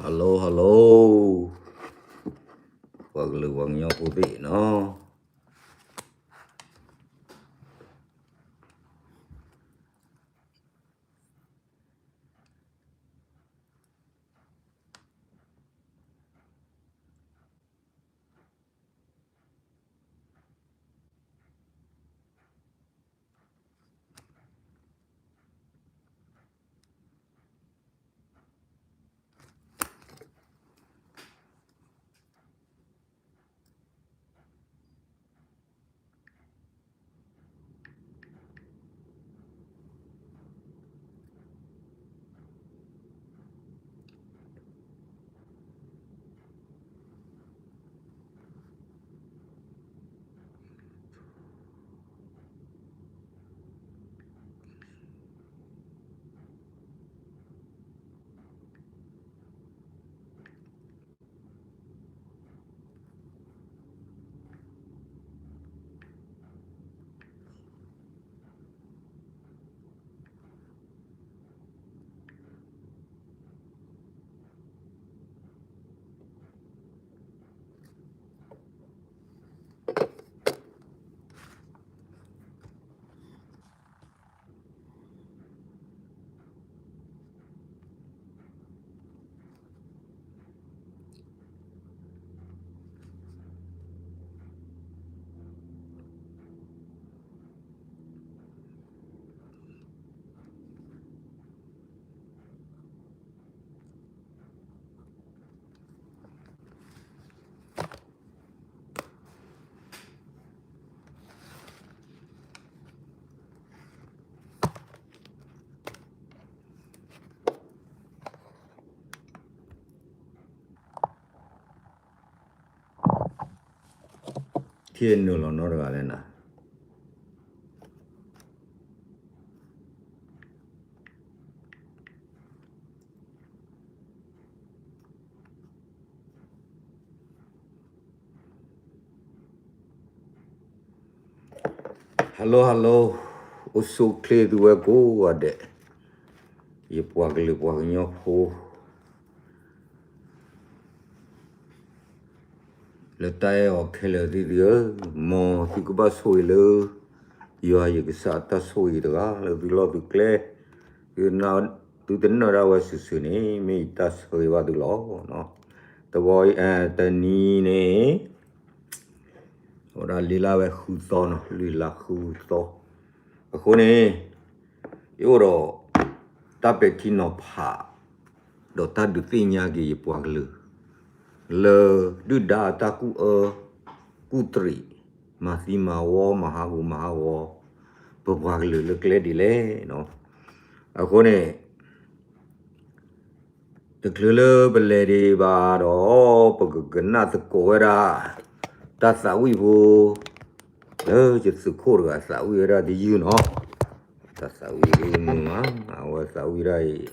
Hello hello, ပှၤကလုာ်ပှၤကညီဖိသ့ၣ်နီၤ.ထံၣ်နုာ်လီၤနီတဂၤလဲၣ်နၤ. Hello hello, အိၣ်ဆူၣ်ချ့သုဝဲကိးဂၤဒဲး, ယပှၤကလုာ်ပှၤကညီဖိ လၢတၢ်အဲၣ်အီၤခဲလၢာ်သ့ၣ်သုဧၢ, မ်သုကဘၣ်ဆိၣ်ဂ့ၤလၢ ယွၤယကစၢ်အတၢ်ဆိၣ်ဂ့ၤတဂၤလၢသုလီၢ်သုကျဲ, သုတနၢ်ဒၣ်ဝဲစုာ်စုာ်န့ၣ် မ့ၢ်ယတၢ်ဆၢဂ့ၤဘၣ်သုလီၤ. တဝီ, တနံၤန့ၣ် အဝဲဒၣ်လံာ်လၢဝဲဃုသီနီၤ, လံာ်လၢဃုသီ. အဃိန့ၣ် ယအိၣ်ဒီး တၢ်ပဲာ်ထံနီၤဖး ဒီးတၢ်ဒုးသ့ၣ်ညါက့ၤယပှၤကလုာ် လၢဒုၣ်ဒါအတၢ်ကူၣ်အၢ ကူၣ်တရံး မၤသံမၤဝီ မၤဟးဂူာ်မၤဟးဂီၤ ပပှၤကလုာ်လၢကျဲဒ်လဲၣ်နီၤ. အဃိန့ၣ် တချုးလၢပလဲၤဒံးဘၣ်ဒီး ပကကနၣ်သကိးဝဲဒၣ် တၢ်သးဝံၣ်ဖိ လၢယသုးခိၣ်တဂၤသးဝံၣ်ဝဲဒၣ်တယုၢ်နီၤ. တၢ်သးဝံၣ်မုာ်မး, အဝဲသးဝံၣ်ဒၣ်အံၤ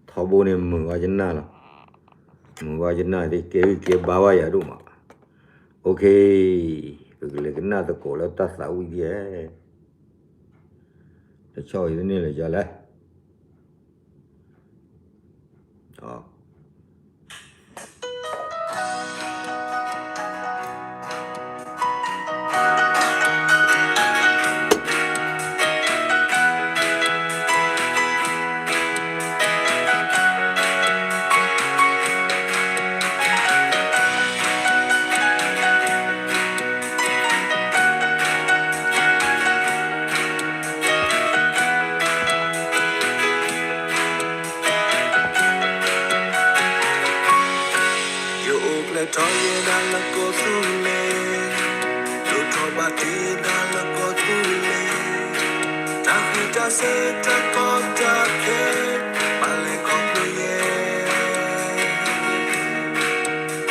ထီဘိန့ၣ်မုာ်ဝဲယနၢ်လီၤ. မုာ်ဝဲယနၢ်သ့ၣ် ကဲဂံၢ်ကဲဘါဝဲယၤဒိၣ်မး. အိၣ်ခ့, ပကလဲၤကနၣ်သကိးလၢတၢ်သးဝံၣ်ဒ်လဲၣ်. တဆီၣ်အံၤန့ၣ်လၢယၤလဲၣ်. Yôcle̱ tawˬ yehˬ daꞈ leh k'oˆ tuˬ le, yôcle̱ tawˬ baˬ te daꞈ leh k'oˆ tuˬ le, taˇ hkui taˇ se taˇ kawˆ taˇ hkehˇ, maˇ leh k'awꞈ hkui yehˬ.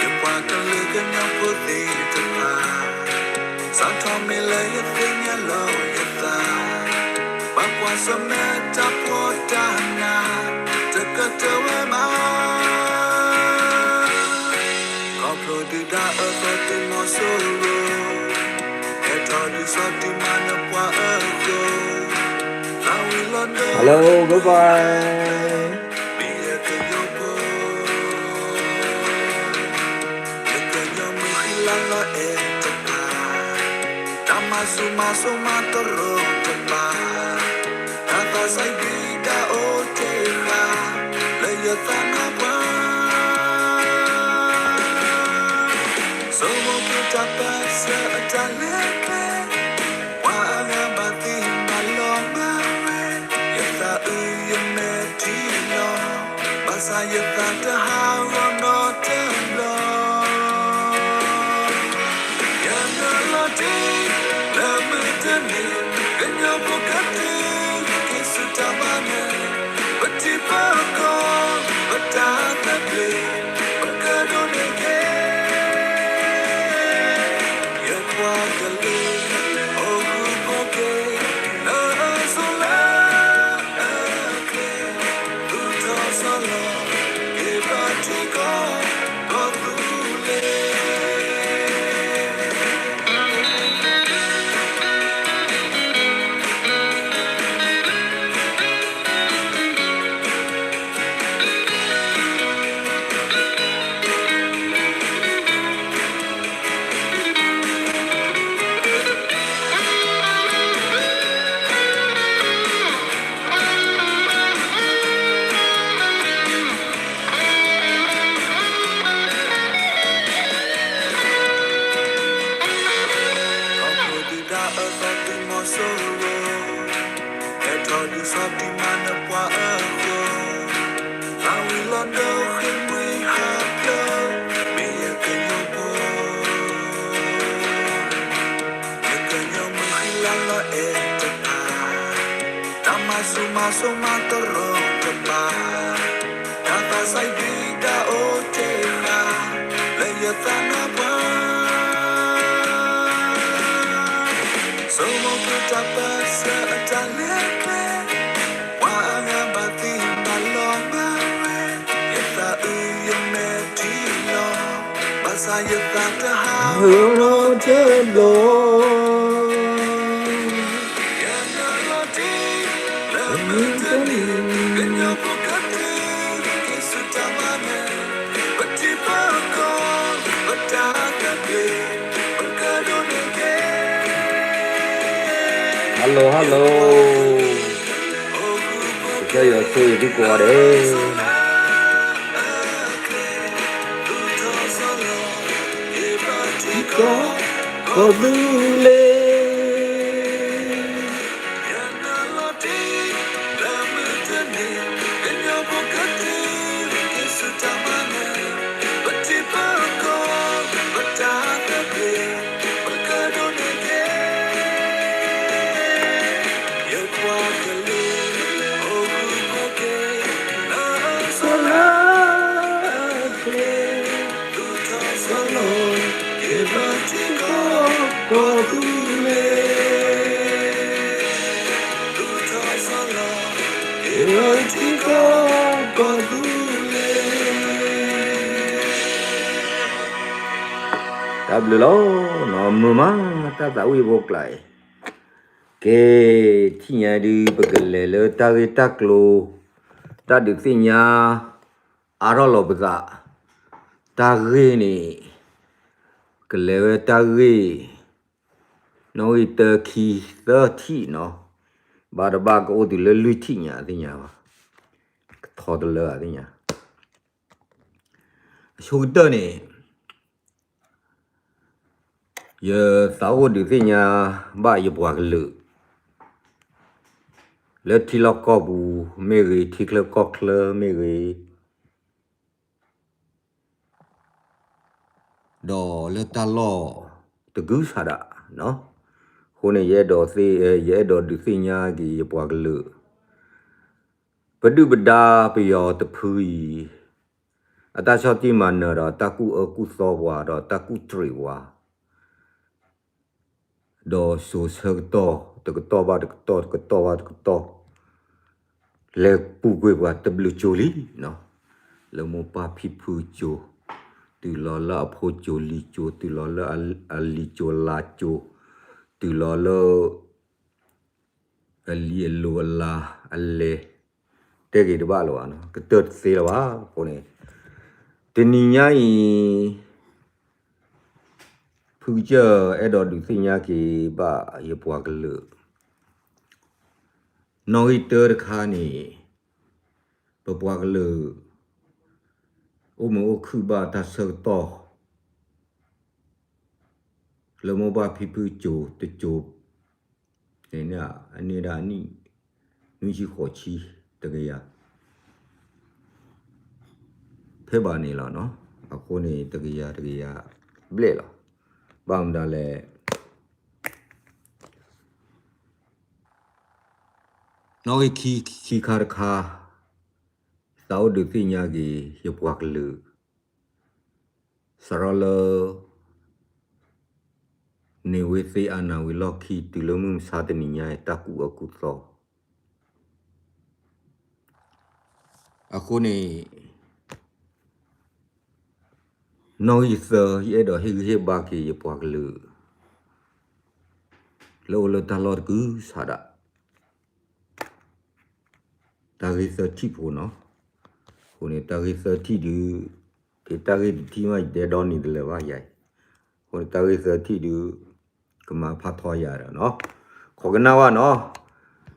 Yehˬ paˍ k'oˆ leh k'o, nyi hpu teˇ hpaˍ, saˍ htawˇ meh leh yehˬ teˇ nyi lawˬ yehˬ thaˍ, paˍ paˍ suhˍ meh taˇ pawˆ taˇ naˍ, teˇ keu te wehˬ maˇ. K'awꞈ hpfuhˇ duˬ daꞈ uiˍ tawˇ teˇ mawˬ suhˍ lo, hk'e tawˇ duˬ suhˍ teˇ maˇ nyi pawˆ uiˍ lo, laˇ ve lawˬ dawˇ, bye bye, biˇ yehˬ teˇ yawˇ peuˬ. မၤစိၤမၤစိၤမၤတရီတပါ, တၢ်သးစၢ်ဒုၣ်ဒါအိၣ်တ့ၢ်ဃာ်, လၢယသးနါပှၢ် ဆိမိၣ်က့ၤတၢ်ပၢၢ်ဆၢအတၢ်လဲၤကျဲ, ပှၤအဂၤဘၣ်သံဘၣ်လီၤမၤဝဲ, ယသးအုးယမဲာ်ထံလီၤ, ဘၣ်ဆၣ်ယသးတဟးဂီၤနီတဘျီ. ယနုာ်လီၤတ့ၢ် လၢမုၢ်တနံၤ, ကညီဖိကတုၤ က့ၤဆူတၢ်မၤနၢၤ, ပထံပကီၢ် ပတၢ်သဘျ့ ပကဒိးန့ၢ်က့ၤ, ယပှၤကလုာ် အိၣ်ဃူဖိက့ၤ လၢအစိၤလၢအကျဲ, သူၣ်ထီၣ်ဆီလီၤ က့ၤဘၣ်ထံကီၢ် ကီၢ်သူလ့ၤ. ခီဖျိဒုၣ်ဒါအၢသီသုးမီၤစိရိၤ, ဟဲထီၣ်ဒုးစီၤတံၢ်မၤနၢၤပှၤအဃိ, သးဝံၤလီၤဒိဃ့ၢ်မှံဟးဖျိး မ့ၢ်ယကညီဖိ, ယကညီမုၢ်ဃံလၤလီၤအဲၣ်တဖၣ်, တၢ်မၤစိၤမၤစိၤမၤတရီတပါ, တၢ်သးစၢ်ဒုၣ်ဒါအိၣ်တ့ၢ်ဃာ်, လၢယသးနါပှၢ် ဆိမိၣ်က့ၤတၢ်ပၢၢ်ဆၢအတၢ်လဲၤကျဲ, ပှၤအဂၤဘၣ်သံဘၣ်လီၤမၤဝဲ, ယသးအုးယမဲာ်ထံလီၤ, ဘၣ်ဆၣ်ယသးတဟးဂီၤနီတဘျီ. ယနုာ်လီၤတ့ၢ် လၢမုၢ်တနံၤ, ကညီဖိကတုၤ က့ၤဆူတၢ်မၤနၢၤ, ပထံပကီၢ် ပတၢ်သဘျ့ ပကဒိးန့ၢ်က့ၤ. Hello, hello. ကစၢ်ယွၤဆိၣ်ဂ့ၤသုကိးဂၤဒဲး. ကီၢ်သူလ့ၤ. တၢ်ဘျုးလီၤ, မုာ်မး တၢ်သးဝံၣ်ဖိကျါအံၤ, ကဲ, ထံၣ်ညါဒုး ပကလဲၤလၢတၢ်ဂ့ၢ်တၢ်ကျိၤ, တၢ်ဒုးသ့ၣ်ညါ အါထီၣ်လီၤပသး, တၢ်ဂ့ၢ်န့ၣ်, ကလဲၤဝဲတၢ်ဂ့ၢ်, နီၣ်ဂံၢ်တၢ ခံ သၢထံၣ်နီၤ, ဘၣ်တဘၣ်ကအိၣ်တုၤလၢလွံၢ်ထံၣ်ညါသ့ၣ်ညါဘၣ်, ကထီတလၢအသ့ၣ်ညါ, အဆိကတၢၢ်န့ၣ် ယသးအိၣ်ဒုးသ့ၣ်ညါဘၣ်ယပှၤကလုာ် လၢထံလီၢ်ကီၢ်ပူၤမ့ၢ်ဂ့ၤ, ထံချၢကီၢ်ချၢမ့ၢ်ဂ့ၤ, ဒီးလၢတၢ်လီၢ်တကုၤဆးဒး, အဃိန့ၣ် ယအဲၣ်ဒိးဒုးသ့ၣ်ညါက့ၤယပှၤကလုာ်, ပဒုၣ်ပဒါပယီၤတဖုအံၤ, အတၢ်ဆီၣ်တံၢ်မၤနၢၤဒီးတၢ်ကူၣ်အၢကူၣ်သီပှၤ ဒီးတၢ်ကူၣ်တရံးပှၤ ဒီးစိၤဆၢကတီၢ် တကတီၢ်ဘၣ်တကတီၢ် တကတီၢ်ဘၣ်တကတီၢ်, လဲၤပူၤကွံာ်ပှၤတဘျုးကၠိလံ, လၢမိၢ်ပၢ်ဖံဖုကၠိ, တုၤလီၤလၢအဖိကၠိလံၤကၠိ, တုၤလီၤလၢအလံၤကၠိလါကၠိ, တုၤလီၤလၢ အလံၤအလိၤအလါအလဲၤ, တဲက့ၤတဘၣ်လၢၤဘၣ်, ကတၢၢ်တသ့လၢၤဘၣ်. အဃိန့ၣ် တနံၤညါအံၤ ပ ဖုကစၢၢ်အဲၣ်ဒိးဒုးသ့ၣ်ညါက့ၤဘၣ်ယပှၤကလုာ်, နီၣ်ဂံၢ်တၢတခါန့ၣ် ပပှၤကလုာ် အိၣ်မုာ်အိၣ်ခုၣ်ဘၣ်တၢ်ဆၢကတီၢ် လၢမိၢ်ပၢ်ဖံဖုစိၤတစိၤန့ၣ် အန့ၢ်ဒၣ်နံၣ် နွံဆံဃိးဆံတကယၤ ဖဲဘၣ်န့ၣ်လီၤနီၤ. အဃိန့ၣ် တကယၤတကယၤဘျဲၣ်လီၤ. ဘၣ်မတၤလဲၣ်, နီၣ်ဂံၢ်ခံခါတခါ သးအိၣ်ဒုးသ့ၣ်ညါက့ၤ ယပှၤကလုာ် စးထီၣ်လၢ န့ၢ်ဝဲသ့ၣ်အါနၢ်ဝံၤလီၢ်ခံ တုၤလၢမုၢ်မဆါတနံၤညါအံၤ တၢ်ကူၣ်အၢကူၣ်သီ အဃိန့ၣ် နီၣ်ဂံၢ်သၢ ယအဲၣ်ဒိးဟ့ၣ်ဂံၢ်ဟ့ၣ်ဘါက့ၤယပှၤကလုာ် လၢအိၣ်လၢတၢ်လီၢ်တကုၤဆးဒး တၢ်ဂ့ၢ်သၢထံၣ်ဖိနီၤ. အဃိန့ၣ် တၢ်ဂ့ၢ်သၢထံၣ်ဒုး က့ၤတၢ်ဂ့ၢ်တထံၣ်မး ယတဲဒီနံၤတလၢာ်ဘၣ်ယၤအံၤ. အဃိန့ၣ် တၢ်ဂ့ၢ်သၢထံၣ်ဒုး ကမၤဖးထီယၤဒီးနီၤ. ခိးကနၣ်ဝဲနီၤ,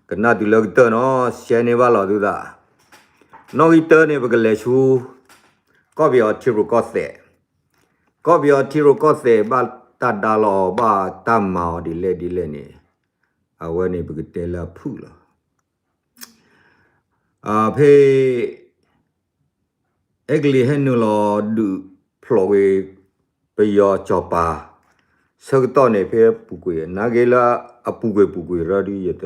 ကနၣ်တုၤလၢကတၢၢ်နီၤ, ရှဲန့ၢ်ဘၣ်လီၤသုသး. နီၣ်ဂံၢ်တၢန့ၣ် ပကလဲၤဆူ ကီၢ်ပယီၤထံရူၢ်ကီၢ်သဲး, ကီၢ်ပယီၤထံရူၢ်ကီၢ်သဲး ဘၣ်တၢ်ဒါလီၤအီၤ ဘၣ်တၢ်မၤအီၤဒ်လဲၣ်ဒ်လဲၣ်န့ၣ် အဝဲန့ၣ်ပကတဲလၢအဖုၣ်လီၤ. ဖဲ အဲကလံးဟဲနုာ်လီၤဒုးဖျိးဝဲ ပယီၤစီၤပၤ ဆၢကတီၢ်န့ၣ် ဖဲပူၤကွံာ် နာ်က့လၢအပူၤကွံာ်ပူၤကွံာ်ရၢဒုး ယတ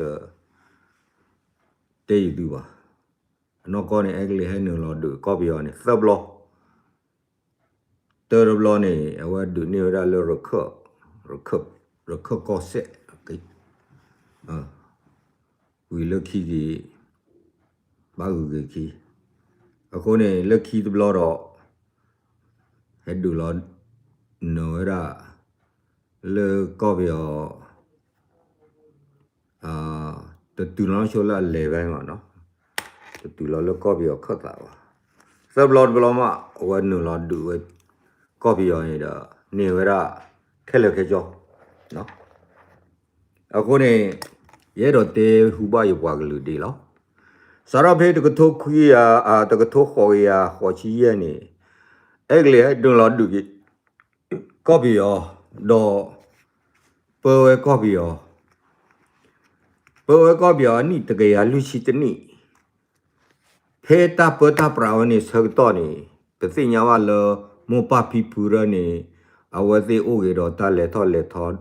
တဲယသုဘၣ်. အနီၢ်ကီၢ်န့ၣ် အဲကလံးဟဲနုာ်လီၤဒုးကီၢ်ပယီၤန့ၣ် သၢဘျီ တၢတဘျီန့ၣ် အဝဲဒုးန့ၢ်ဝဲဒၣ်လၢ ရခၢၣ်ကီၢ်စဲၣ် ဝံၤလၢခံက့ၤ ဘၣ်ဂုၤက့ၤခံ, အဃိန့ၣ် လၢခံတဘျီဒီး ဟဲဒုးလီၤနုာ်ဝဲဒၣ် လၢကီၢ်ပယီၤ တတုၤလီၤဆိလၢအလဲၤဝဲမးနီၤ, တတုၤလီၤလၢကီၢ်ပယီၤခၢၣ်သးဘၣ်. သၢဘျီတဘျီမး အဝဲနုာ်လီၤဒုးဝဲ ကီၢ်ပယီၤန့ၣ်ဒီး န့ၢ်ဝဲဒၣ်ခဲလၢာ်ခဲဆ့ အဃိန့ၣ် ယအဲၣ်ဒိးတဲဟူဘၣ်ယပှၤကလုာ်ဒ်လီၤ. စးထီၣ်ဖဲတကထိခွံကယၤ တကထိဃိးကယၤဃိးဆံယဲၢ်န့ၣ် အဲကလံးဟဲနုာ်လီၤဒုးက့ၤ ကီၢ်ပယီၤ ဒီး ပၢဝဲကီၢ်ပယီၤ ပၢဝဲကီၢ်ပယီၤအနံၣ်တကယၤလွံၢ်ဆံတနံၣ်, ဖဲတၢ်ပၢတၢ်ပြးဝဲန့ၣ်ဆၢကတီၢ်န့ၣ် ပသ့ၣ်ညါဘၣ်လၢ မိၢ်ပၢ်ဖံဖုရၢန့ၣ် အဝဲသ့ၣ်အိၣ်ဂ့ၤဒီးတၢ်လဲၤထီၣ်လဲၤထီ,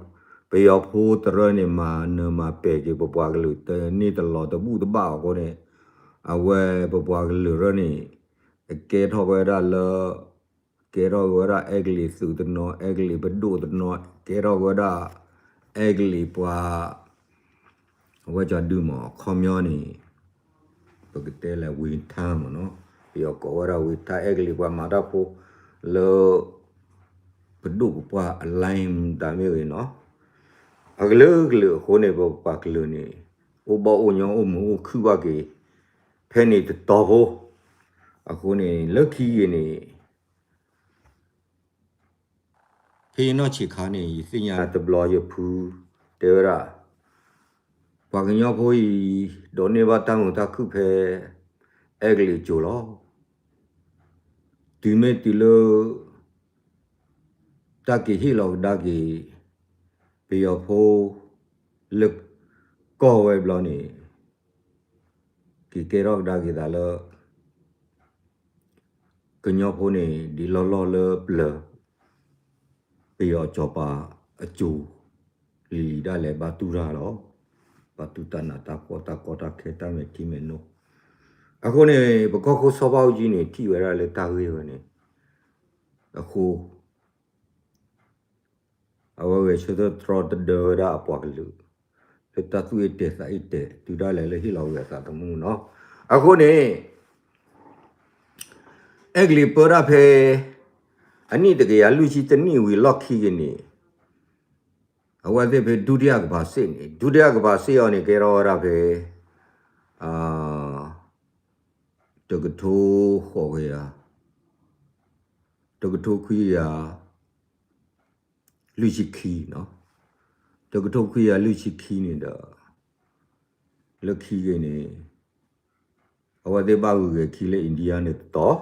ပယီၤဖိတရၢန့ၣ် မၤနၢၤမၤပဲာ်က့ၤ ပပှၤကလုာ်တန့ၢ်တလီၤတဘူၣ်တဘၣ်အဃိန့ၣ် အဝဲပပှၤကလုာ်ရၢန့ၣ် အကဲထီၣ်ဝဲဒၣ်လၢ ကဲထီၣ်ဝဲဒၣ်အဲကလံးသုးတနီၤ အဲကလံးပဒိၣ်တနီၤ ကဲထီၣ်ဝဲဒၣ် အဲကလံးပှၤ အဝဲကဒုးမး အခီပညီန့ၣ် ပကတဲလၢဝ့ၤထါမးနီၤ ပယီၤကိးဝဲဒၣ်ဝ့ၤထါ အဲကလံးပှၤမၤတၢ်ဖိ လၢ ပဒိၣ်ပပှၢ် အလဲမတၤမ့ၢ်ဂ့ၤနီၤ အကလုာ်ကလုာ်အဃိန့ၣ် ပပှၤကလုာ်န့ၣ် အိၣ်ဘီၣ်အိၣ်ညီအိၣ်မုာ်အိၣ်ခုၣ်ဘၣ်က့ၤ ဖဲန့ၣ်တတီၤဖိ အဃိန့ၣ် လၢခံဂ့ၤန့ၣ် ဖဲယနီၢ်ဆံးခါန့ၣ် ယသ့ၣ်ညါတဘျီယဖုတဲဝဲဒၣ် ပှၤကညီဖိအံၤ ဒိးန့ၢ်ဘၣ်တၢ်မုာ်တၢ်ခုၣ်ဖဲ အဲကလံးစိၤလီၤ. တုၤမ့ၢ်တုၤလၢ တၢ်က့ၤဟ့ၣ်လီၤကဒါက့ၤ ပယီၤဖိ လၢ ကီၢ်ဝဲဘျီန့ၣ် က့ၤကဲထီၣ်ကဒါက့ၤသးလၢ ကညီဖိန့ၣ် ဒ်လီၢ်လီၢ်လၢပျၢၤ ပယီၤစီၤပၤအစိၤ လံၤလံၤဒၣ်လဲာ်ဘၣ်တူၢ်တၢ်လီၤ. ဘၣ်တူၢ်တၢ်နးတၢ်ဖှီၣ်တၢ်ကီတၢ်ခဲတၢ်မဲာ်ထံမဲာ်နိ. အဃိန့ၣ် ပကီၢ်ခိၣ်စီၤဘၣ်အူကၠံန့ၣ် ထံၣ်ဝဲဒၣ်လၢတၢ်ဂ့ၢ်ဝဲန့ၣ် အဃိ အဝဲဂဲၤဆၢထၢၣ်တြီတဒၢဝဲဒၣ်အပှၤကလုာ် လၢတၢ်သူၣ်အ့ၣ်တဲာ်သးအ့ၣ်တဲာ် တုၤဒၣ်လဲာ်လၢဟ့ၣ်လီၤဝဲအသးသမူနီၤ. အဃိန့ၣ် အဲကလံးပၢတၢ်ဖဲ အနံၣ်တကယၤလွံၢ်ဆံတနံၣ်ဝံၤလီၢ်ခံက့ၤန့ၣ် အဝဲသ့ၣ်ဖဲဒုတိယကမ္ဘာစစ်န့ၣ် ဒုတိယကမ္ဘာစစ်အံၤန့ၣ် ကဲထီၣ်ဝဲဒၣ်ဖဲ တကထိဃိးကယၤ တကထိခွံကယၤ လွံၢ်ဆံခံနီၤ, တကထိခွံကယၤလွံၢ်ဆံခံန့ၣ်ဒီး လၢခံဂ့ၤန့ၣ် အဝဲသ့ၣ်ဘၣ်ဂုၤဂဲၤခံလၢ India န့ၣ်တတီၤ,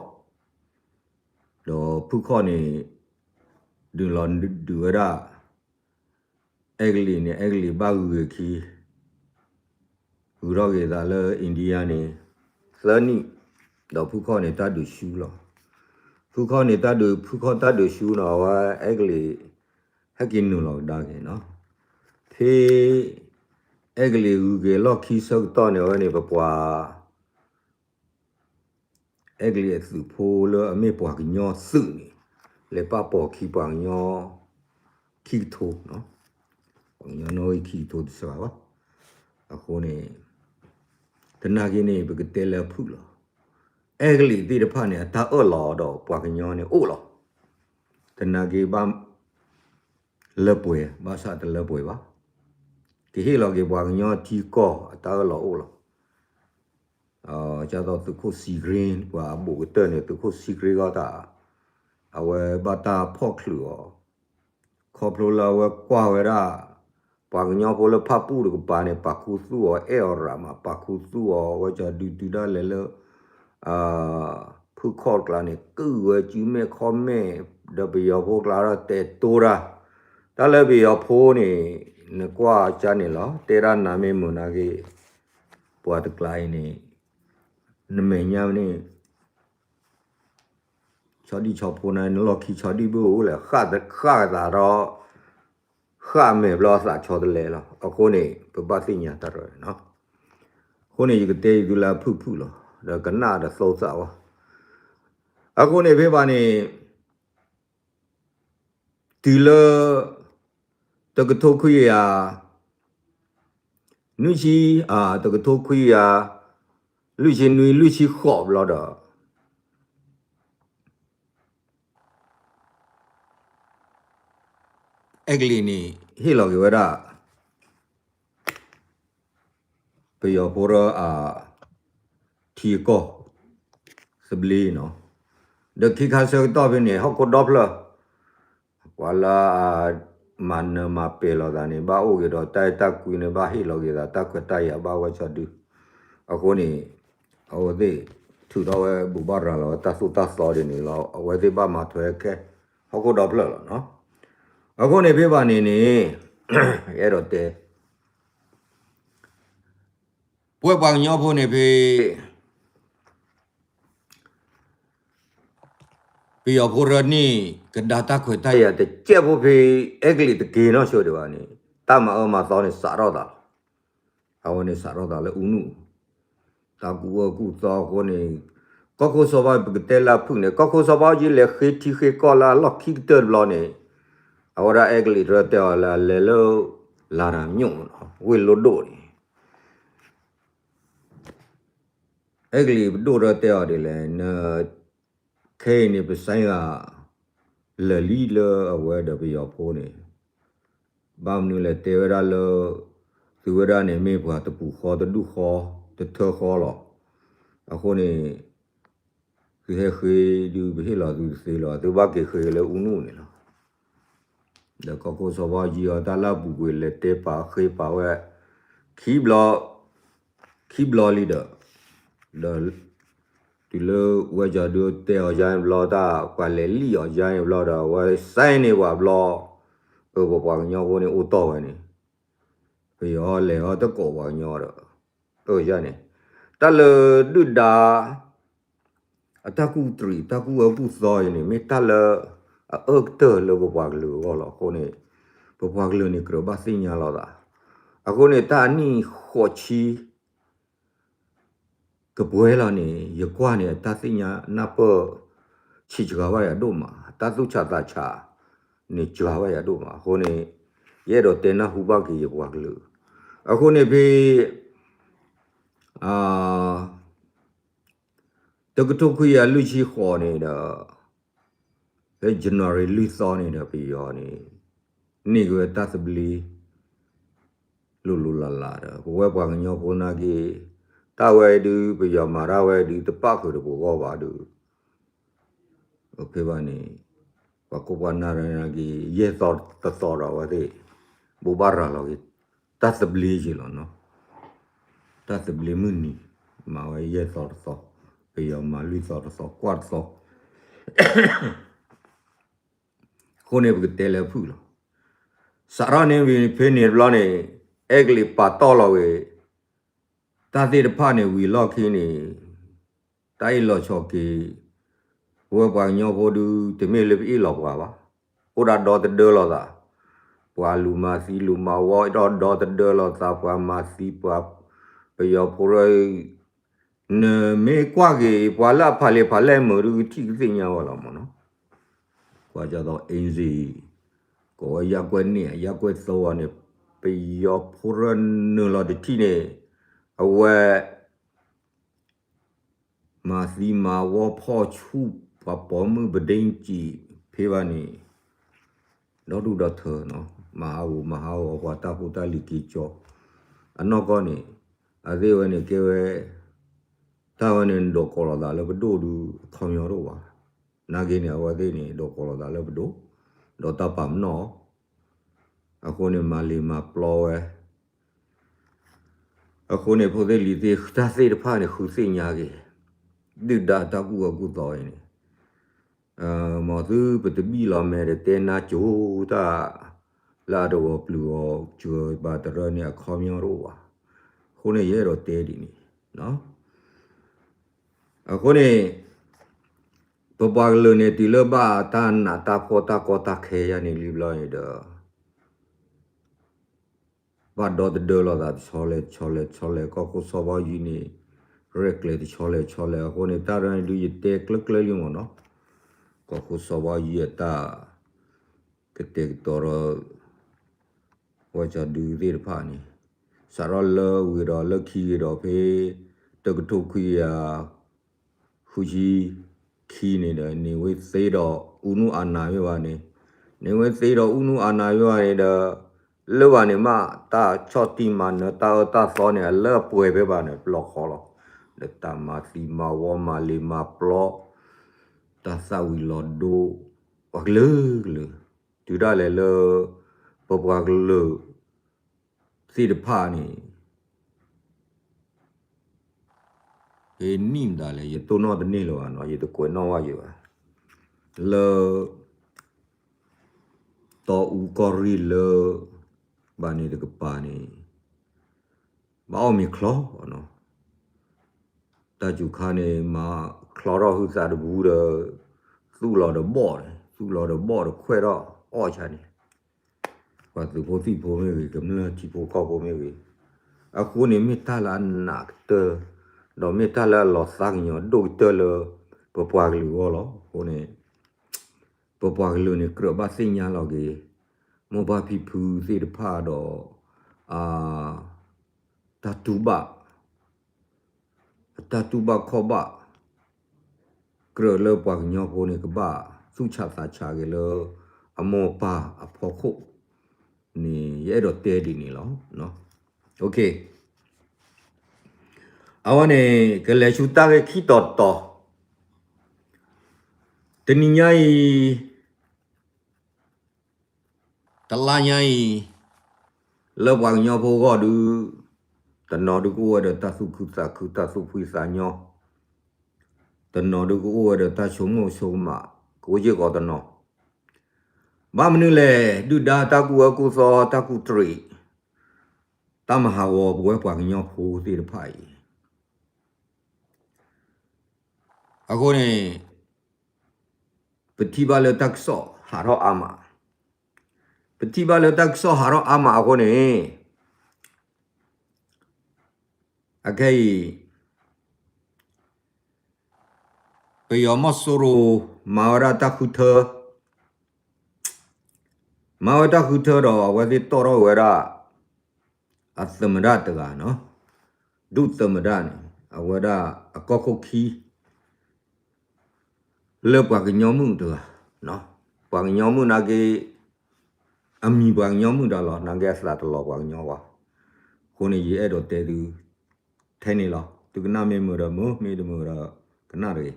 ဒီးဖုခီၣ်န့ၣ် ဒုးလီၤဒုးဝဲဒၣ် အဲကလံးန့ၣ် အဲကလံးဘၣ်ဂုၤဂဲၤခံ ဂုၤထီၣ်က့ၤသးလၢ India န့ၣ် သၢနံၣ်, ဒီးဖုခီၣ်န့ၣ်တၢ်ဒုးဆူလီၤ. ဖုခီၣ်န့ၣ်တၢ်ဒုး ဖုခီၣ်တၢ်ဒုးဆူနီၤ အဝဲအဲကလံး ဟဲက့ၤနုာ်လီၤကဒါက့ၤနီၤ. ဖဲ အဲကလံးဂုၤက့ၤလီၢ်ခံဆၢကတီၢ်န့ၣ် အဝဲန့ၣ် ပပှၤ အဲကလံးအသုးဖိလၢအမ့ၢ်ပှၤကညီသုးန့ၣ် လဲၤပာ်ပိာ်ခံပှၤကညီ ခံကထိ, ပှၤကညီနီၣ်ဂံၢ်ခံကထိတစှၤဘၣ်. အဃိန့ၣ် သနာ်က့န့ၣ် ပကတဲလၢအဖုၣ်လီၤ. အဲကလံးသ့ၣ်တဖၣ်န့ၣ် အတၢ်အၢၣ်လီၤဒီးပှၤကညီန့ၣ်အိၣ်လီၤ. သနာ်က့ဘၣ် လၢပှဲၤ ဘၣ်ဆၣ်တလၢပှဲၤဘၣ်. ကဟ့ၣ်လီၤက့ၤပှၤကညီထံကီၢ်အတၢ်အၢၣ်လီၤအိၣ်လီၤ. ဒ်သိးသုးခိၣ်စံကြ့ ပှၤအဘူးကတၢၢ်န့ၣ် သုးခိၣ်စံကြ့ဂီၢ်တၢ် အဝဲဘၣ်တၢ်ဖီၣ်ချုးအီၤ ခီဖျိလၢအဝဲကွၢ်ဝဲဒၣ် ပှၤကညီဖိလၢဖၣ်ပူၣ်တကပၤန့ၣ် ပာ်ခူသူၣ်အီၤ အဲၣ်အီၤရးမး ပာ်ခူသူၣ်အီၤ အဝဲကဒုးတုၤဒၣ်လဲာ်လၢ ဖုခီၣ်ကျါန့ၣ် ကုၢ်ဝဲစုမဲာ်ခီၣ်မဲာ် ဒီးပယီၤဖိကျါဒီးတဲာ်တိတၢ်, တၢ်လၢပယီၤဖိန့ၣ် နကွၢ်ကါန့ၣ်လီၤ တဲဒၣ်နၤမ့ၢ်မုာ်နာ်က့ ပှၤတကျါအံၤန့ၣ် နမဲာ်ညါန့ၣ် ဆီဒံၣ်ဆီဖိန့ၣ် နလီၢ်ခံဆီဒံၣ်ဘၣ်အိၣ်လဲၣ် ဃၣ်သးဒီး ဃၣ်မဲာ်ဘျီသးဆီတလဲလီၤ. အဃိန့ၣ် ပဘၣ်သ့ၣ်ညါတၢ်ရဲၣ်နီၤ. အဃိန့ၣ် ယကတဲယသုလၢအဖုၣ်ဖုၣ်လီၤ ဒီးကနၣ်ဒီးသိသးဝဲ. အဃိန့ၣ်ဖဲဘၣ်န့ၣ် တုၤလၢ တကထိခွံကယၤ နွံဆံ တကထိခွံကယၤ လွံၢ်ဆံနွံ လွံၢ်ဆံဃိးဘျီဒီး အဲကလံးန့ၣ် ဟ့ၣ်လီၤက့ၤဝဲဒၣ် ပယီၤဖိဒီးအ ထံအကီၢ် သဘျ့နီၤ, ဒီးခံခါဆၢကတီၢ်ဖဲန့ၣ် ဟီၣ်ခိၣ်ဒီဖျၢၣ် ပှၤလၢအမၤနၢၤမၤပဲာ်လိာ်သးန့ၣ် ဘၣ်အိၣ်က့ၤဒီးတၢ်အဲၣ်တၢ်ကွံန့ၣ် ဘၣ်ဟ့ၣ်လီၤက့ၤသးတၢ်ခွဲးတၢ်ယာ်ဘၣ်ဝဲဆီဒု, အဃိန့ၣ် အဝဲသ့ၣ် ထုးထီၣ်ဝဲဘူၣ်ဘၣ်ရၤလီၤဝဲတၢ်သိၣ်တၢ်သီဒ်န့ၣ်လီၤ. အဝဲသ့ၣ်ဘၣ်မၤထွဲခဲ ဟီၣ်ခိၣ်ဒီဖျၢၣ်လီၤနီၤ. အဃိန့ၣ်ဖဲဘၣ်န့ၣ်န့ၣ် ယအဲၣ်ဒိးတဲ ပဝဲပှၤကညီဖိန့ၣ်ဖဲ ပယီၤဖိရၢန့ၣ် ကဒါတၢ်ခွဲးတၢ်ယာ်တကဲးဖိဖဲ အဲကလံးတက့ၤနီၢ်ဆိဒံးဘၣ်န့ၣ် တၢ်မၤအၢမၤသီန့ၣ်စးထီၣ်သးလီၤ. အဝဲန့ၣ်စးထီၣ်သးလၢအူနုၣ် တၢ်ကူၣ်အၢကူၣ်သီအဃိန့ၣ် ကီၢ်ခိၣ်စီၤဘၣ် ပကတဲလၢအဖုၣ်န့ၣ် ကီၢ်ခိၣ်စီၤဘၣ်အူကၠံလဲၤဃ့ထံဃ့ကီၢ်လၢအလီၢ်ခံကတၢၢ်တဘျီန့ၣ် အဝဲဒၣ်အဲကလံးတရၢတဲအီၤလၢအလဲၤလၢ လၤတၢ်မျိာ် ဝ့ၢ်လိဒိၣ်န့ၣ် အဲကလံးပဒိၣ်တရၢတဲအီၤဒ်လဲၣ် န ခဲအံၤန့ၣ် ပစဲဂၤ လၢာ်လံလၢအဝဲဒီးပယီၤဖိန့ၣ် ဘၣ်မနုၤလဲၣ်တဲဝဲဒၣ်လၢ သုဝဲဒၣ်န့ၣ်မ့ၢ်ပှၤတပူၤဃီတဒူၣ်ဃီ တထၢဃီလီၤ. အဃိန့ၣ် သုဟဲဃ့ဒုးပဟ့ၣ်လီၤသုတသ့လီၤ သုဘၣ်က့ၤဃ့လၢအူနုၣ်န့ၣ်လီၤ. ဒီးကီၢ်ခိၣ်စီၤဘၣ်အူကၠံအီၤတၢ်လၢအပူၤကွံာ်လဲၤတဲပာ်ဃ့ပာ်ဝဲ ခံဘျီ ခံဘျီလံဒီး ဒီး တုၤလၢဝဲကၠီဒုးတဲအီၤယါန့ၣ်ဘျီတၢ် ပှၤလဲၤလံၣ်အီၤယါန့ၣ်ဘျီဒီး အဝဲစဲန့ၢ်ပှၤဘျီ အၢ ပပှၤကညီဖိန့ၣ်အိၣ်တီၢ်ဝဲန့ၣ် ပယီၤလဲၤအီၤတကိးပှၤကညီဒီး အၢ ယါန့ၣ် တၢ်လၢဒုၣ်ဒါ အတၢ်ကူၣ်တရံး တၢ်ကူၣ်အၢကူၣ်သီအံၤန့ၣ် မ့ၢ်တၢ်လၢအအၢကတၢၢ်လၢပပှၤကလုာ်အဂီၢ်လီၤ. အဃိန့ၣ် ပပှၤကလုာ်န့ၣ် ကြၢးဘၣ်သ့ၣ်ညါလိာ်သး. အဃိန့ၣ် တၢ်အနံၣ်ဃိးဆံ ကပှဲၤလီၤန့ၣ် ယကွၢ်န့ၣ် အတၢ်သ့ၣ်ညါနၢ်ပၢၢ် ဆံးစှၤဘၣ်ယၤဒိၣ်မး, တၢ်သူၣ်ဆးသးဆးန့ၣ် စှၤဘၣ်ယၤဒိၣ်မး. အဃိန့ၣ် ယအဲၣ်ဒိးတဲနၢ်ဟူဘၣ်က့ၤယပှၤကလုာ်. အဃိန့ၣ်ဖဲ တကထိခွံကယၤ လွံၢ်ဆံဃိးန့ၣ်ဒီး ဖဲ January လွံၢ်သီန့ၣ်ဒီး ပယီၤန့ၣ် န့ၢ်က့ၤဝဲတၢ်သဘျ့ လိၤလိၤလးလးဒီး ပဝဲပှၤကညီဖိနာ်က့ တၢ်ဝဲဒုး ပယီၤမၤတၢ်ဝဲဒုး တပၣ်ဃုာ်ဒီးပဂီၢ်ဘၣ်ဒုး ဖဲဘၣ်န့ၣ် ပှၤကိးပှၤနၢ်ရၢနာ်က့ၤ ယဲၢ်သီတသီဒီးအဝဲသ့ၣ် ဘိးဘၣ်ရၤလီၤက့ၤ တၢ်သဘျ့က့ၤလီၤနီၤ. တၢ်သဘျ့မုၢ်နံၤ မၤဝဲယဲၢ်သီတသီ, ပယီၤမၤလွံၢ်သီတသီ ကွၢ်တသီ အဃိန့ၣ် ပကတဲလၢဖုၣ်လီၤ. စးထီၣ်န့ၣ်ဝံၤဖဲန့ၣ်တဘျီန့ၣ် အဲကလံးပာ်တီၢ်လီၤဝဲ တၢ်သ့ၣ်တဖၣ်န့ၣ်ဝံၤလီၢ်ခံန့ၣ် တၢ်အ့ၣ်လိာ်ဆိးက့ ပဝဲပှၤကညီဖိဒု တမ့ၢ်လၢပအ့ၣ်လိာ်ပှၤဘၣ်. အိၣ်ဒၣ်ဒီသဒၢလိာ်သး, ပှၤလူၤမၤသံလူၤမၤဝီ ဒီးဒီသဒၢလိာ်သး ပှၤမၤသံပှၤ ပယီၤဖိရၢ နမ့ၢ်ကွၢ်က့ၤ ပှၤလၢအဖးလံာ်ဖးလဲၢ်မုာ်ဒု ကထံၣ်ကသ့ၣ်ညါဝဲလီၤမ့ၢ်နီၤ. ကွၢ်ကသိးအ့စ့ ကိးဝဲယၢ်ကွဲၢ်န့ၣ် ယၢ်ကွဲၢ်သၢဝဲန့ၣ် ပယီၤဖိရၢနုာ်လီၤတထံၣ်န့ၣ် အဝဲ မၤသံမၤဝီဖီၣ်ဆူၣ် ပှၤပိာ်မုၣ်ပဒ့ကံးဖဲဘၣ်န့ၣ် ဒီဒူၣ်ဒီထၢနီၤ မၤဟးဂူာ်မၤဟးဂီၤပှၤတၢ်ဖိတၢ်လံၤက့ၤကၠီ အနီၢ်ကီၢ်န့ၣ် အသ့ၣ်ဝဲန့ၣ်ကဲဝဲ တၢ်ဝဲန့ၣ်ဒိးကိးလိာ်သးလၢပဒိၣ်ဒု အခီပညီတအိၣ်ဘၣ်. နာ်က့န့ၣ် အဝဲသ့ၣ်န့ၣ် ဒိးကိးလိာ်သးလၢပဒိၣ် ဒီးတၢ်ပာ်ပနီၣ် အဃိန့ၣ် မၤလံၤမၤပျီဝဲ အဃိန့ၣ် ဖိသ့ၣ်လံၤသ့ၣ် တၢ်သ့ၣ်တဖၣ်န့ၣ် ဃုသ့ၣ်ညါက့ၤ ဒုၣ်ဒါတၢ်ကူၣ်အၢကူၣ်သီအံၤန့ၣ် မ်သုပတဘံၣ်လီၤမဲာ်ဒီးတဲနါကိၤတၢ် လၢအတဂီၤပျုၤဂီၤစှၤဘၣ်တရၢန့ၣ် အခီပညီတအိၣ်ဘၣ်. အဃိန့ၣ် ယအဲၣ်ဒိးတဲဒ်န့ၣ် အဃိန့ၣ် ပပှၤကလုာ်န့ၣ် တုၤလၢဘၣ်တၢ်နးတၢ်ဖှီၣ်တၢ်ကီတၢ်ခဲယါန့ၣ်လံဘျီန့ၣ်ဒီး ဘၣ်ဒီသဒၢလိာ်သးတဆီလဲၣ်ဆီလဲၣ်ဆီလဲၣ် ကီၢ်ခိၣ်စီၤဘးအူကၠံန့ၣ် ရဲၣ်ကျဲၤတဆီလဲၣ်ဆီလဲၣ် အဃိန့ၣ် တၢ်ရၢန့ၣ်ဒုးယတဲကျၢၤကျၢၤလံမ့ၢ်နီၤ ကီၢ်ခိၣ်စီၤဘးအူကၠံအတၢ် ကတဲာ်ကတီၤဒီး ဝဲကၠီဒုသ့ၣ်တဖၣ်န့ၣ် စးထီၣ်လၢဝံၤဒီးလၢခံက့ၤဒီးဖဲ တကထိခွံကယၤ ဃုဆံခံန့ၣ်ဒီး န့ၢ်ဝဲသ့ဒီး ဦးနုအာဏာ မ့ၢ်ဘၣ်န့ၣ် န့ၢ်ဝဲသ့ဒီး ဦးနုအာဏာ မ့ၢ်ဘၣ်န့ၣ်ဒီး လၢဘၣ်န့ၣ်မး တၢ်ဆီၣ်တံၢ်မၤနၢၤ တၢ်အၢတၢ်သီန့ၣ် အလၢအပှဲၤဖဲဘၣ်န့ၣ် ပလီၢ်ဃီလီၤ. ဒီးတၢ်မၤသံမၤဝီ မၤလံၤမၤပျီ တၢ်သၣ်ဝံၤလီၤဒိ ပှၤကလုာ်ကလုာ် တုၤဒၣ်လဲာ်လၢ ပပှၤကလုာ်သ့ၣ်တဖၣ်န့ၣ် ဟဲနံၣ်မတၤလဲၣ် ယတိၢ်နီၣ်တန့ၢ်လၢၤဘၣ်နီၤ ယတကွဲးနီၣ်ဘၣ်ယံၤဘၣ် လၢ တီအူကီၢ်ရ့ၣ်လၢ ဘၣ်န့ၣ်တကပၤန့ၣ် ဘၣ်အီၣ်မ့ၤချီ တၢ်စူၤခါန့ၣ် မၤချီထီၣ်ဟုသးတပူၤဒီး သူၣ်လီၤဒီးဘီၣ်န့ၣ် သူၣ်လီၤဒီးဘီၣ်ဒီးခွဲးထီၣ်အီၣ်ဆါန့ၣ် ပှၤသုးဖိသံၣ်ဖိမ့ၢ်ဂ့ၤ ကမျၢၢ်ထံဖိကီၢ်ဖိမ့ၢ်ဂ့ၤ အဃိန့ၣ်မ့ၢ်တၢ်လၢအနးကတၢၢ် ဒီးမ့ၢ်တၢ်လၢအလီၤသးကညီၤဒိၣ်ကတၢၢ်လၢ ပပှၤကလုာ်အဂီၢ်လီၤ. အဃိန့ၣ် ပပှၤကလုာ်န့ၣ် ကြၢးဘၣ်သ့ၣ်ညါလီၤက့ၤ မိၢ်ပၢ်ဖံဖုသ့ၣ်တဖၣ်ဒီး အ တၢ်တူၢ်ဘၣ် အတၢ်တူၢ်ဘၣ်ခီၣ်ဘၣ် ကြၢးလၢပှၤကညီဖိန့ၣ် ကဘၣ်သူၣ်ဆးသးဆးက့ၤလၢ အမိၢ်ပၢ်အဖီခိၣ်န့ၣ် ယအဲၣ်ဒိးတဲဒ်န့ၣ်လီၤ. အဝဲန့ၣ် ကလဲၤဆူတၢ်ဂ့ၢ်ခံတီၤတီၤ တနံၤညါအံၤ တလါညါအံၤ လၢပှၤကညီဖိအဂီၢ်ဒုး တနီၤဒုးကအိၣ်ဝဲဒီးတၢ်သူၣ်ခုသးခု တၢ်သူၣ်ဖှံသးညီ, တနီၤဒုးကအိၣ်ဝဲဒီးတၢ်ဆိကမိၣ်ဆိကမး ကအိၣ်စ့ၢ်ကီးတနီၤ, ဘၣ်မနုၤလဲၣ် ဒုၣ်ဒါတၢ်ကူၣ်အၢကူၣ်သီ တၢ်ကူၣ်တရံး တၢ်မၤဟးဂီၤပဝဲပှၤကညီဖိသ့ၣ်တဖၣ်အံၤ အဃိန့ၣ် ပထံၣ်ဘၣ်လၢတၢ်ကစီၣ်ဟးထီၣ်အါမး, ပထံၣ်ဘၣ်လၢတၢ်ကစီၣ်ဟးထီၣ်အါမးအဃိန့ၣ် အခဲအံၤ ပယီၤမီၢ်စိရိၤ မၤဝဲဒၣ်တၢ်ဃုထၢ, မၤဝဲတၢ်ဃုထၢဒီး အဝဲသ့ၣ်တီၣ်ထီၣ်ဝဲဒၣ် အသမ္မတတဂၤနီၤ, ဒုသမ္မတန့ၣ် အဝဲဒၣ်အကီၢ်ခိၣ်ခံ လၢပှၤကညီမုၣ်တဂၤ, ပှၤကညီမုၣ်နာ်က့ အမံၤပှၤကညီမုၣ်တဂၤလီၤ, နာ်က့အသးတလီၤပှၤကညီဘၣ်. အဃိန့ၣ် ယအဲၣ်ဒိးတဲသု ထဲန့ၣ်လီၤ. သုကနၣ်မ့ၢ်မုာ်ဒီးမုာ်, မ့ၢ်တမုာ်ဒီးကနၣ်တဂ့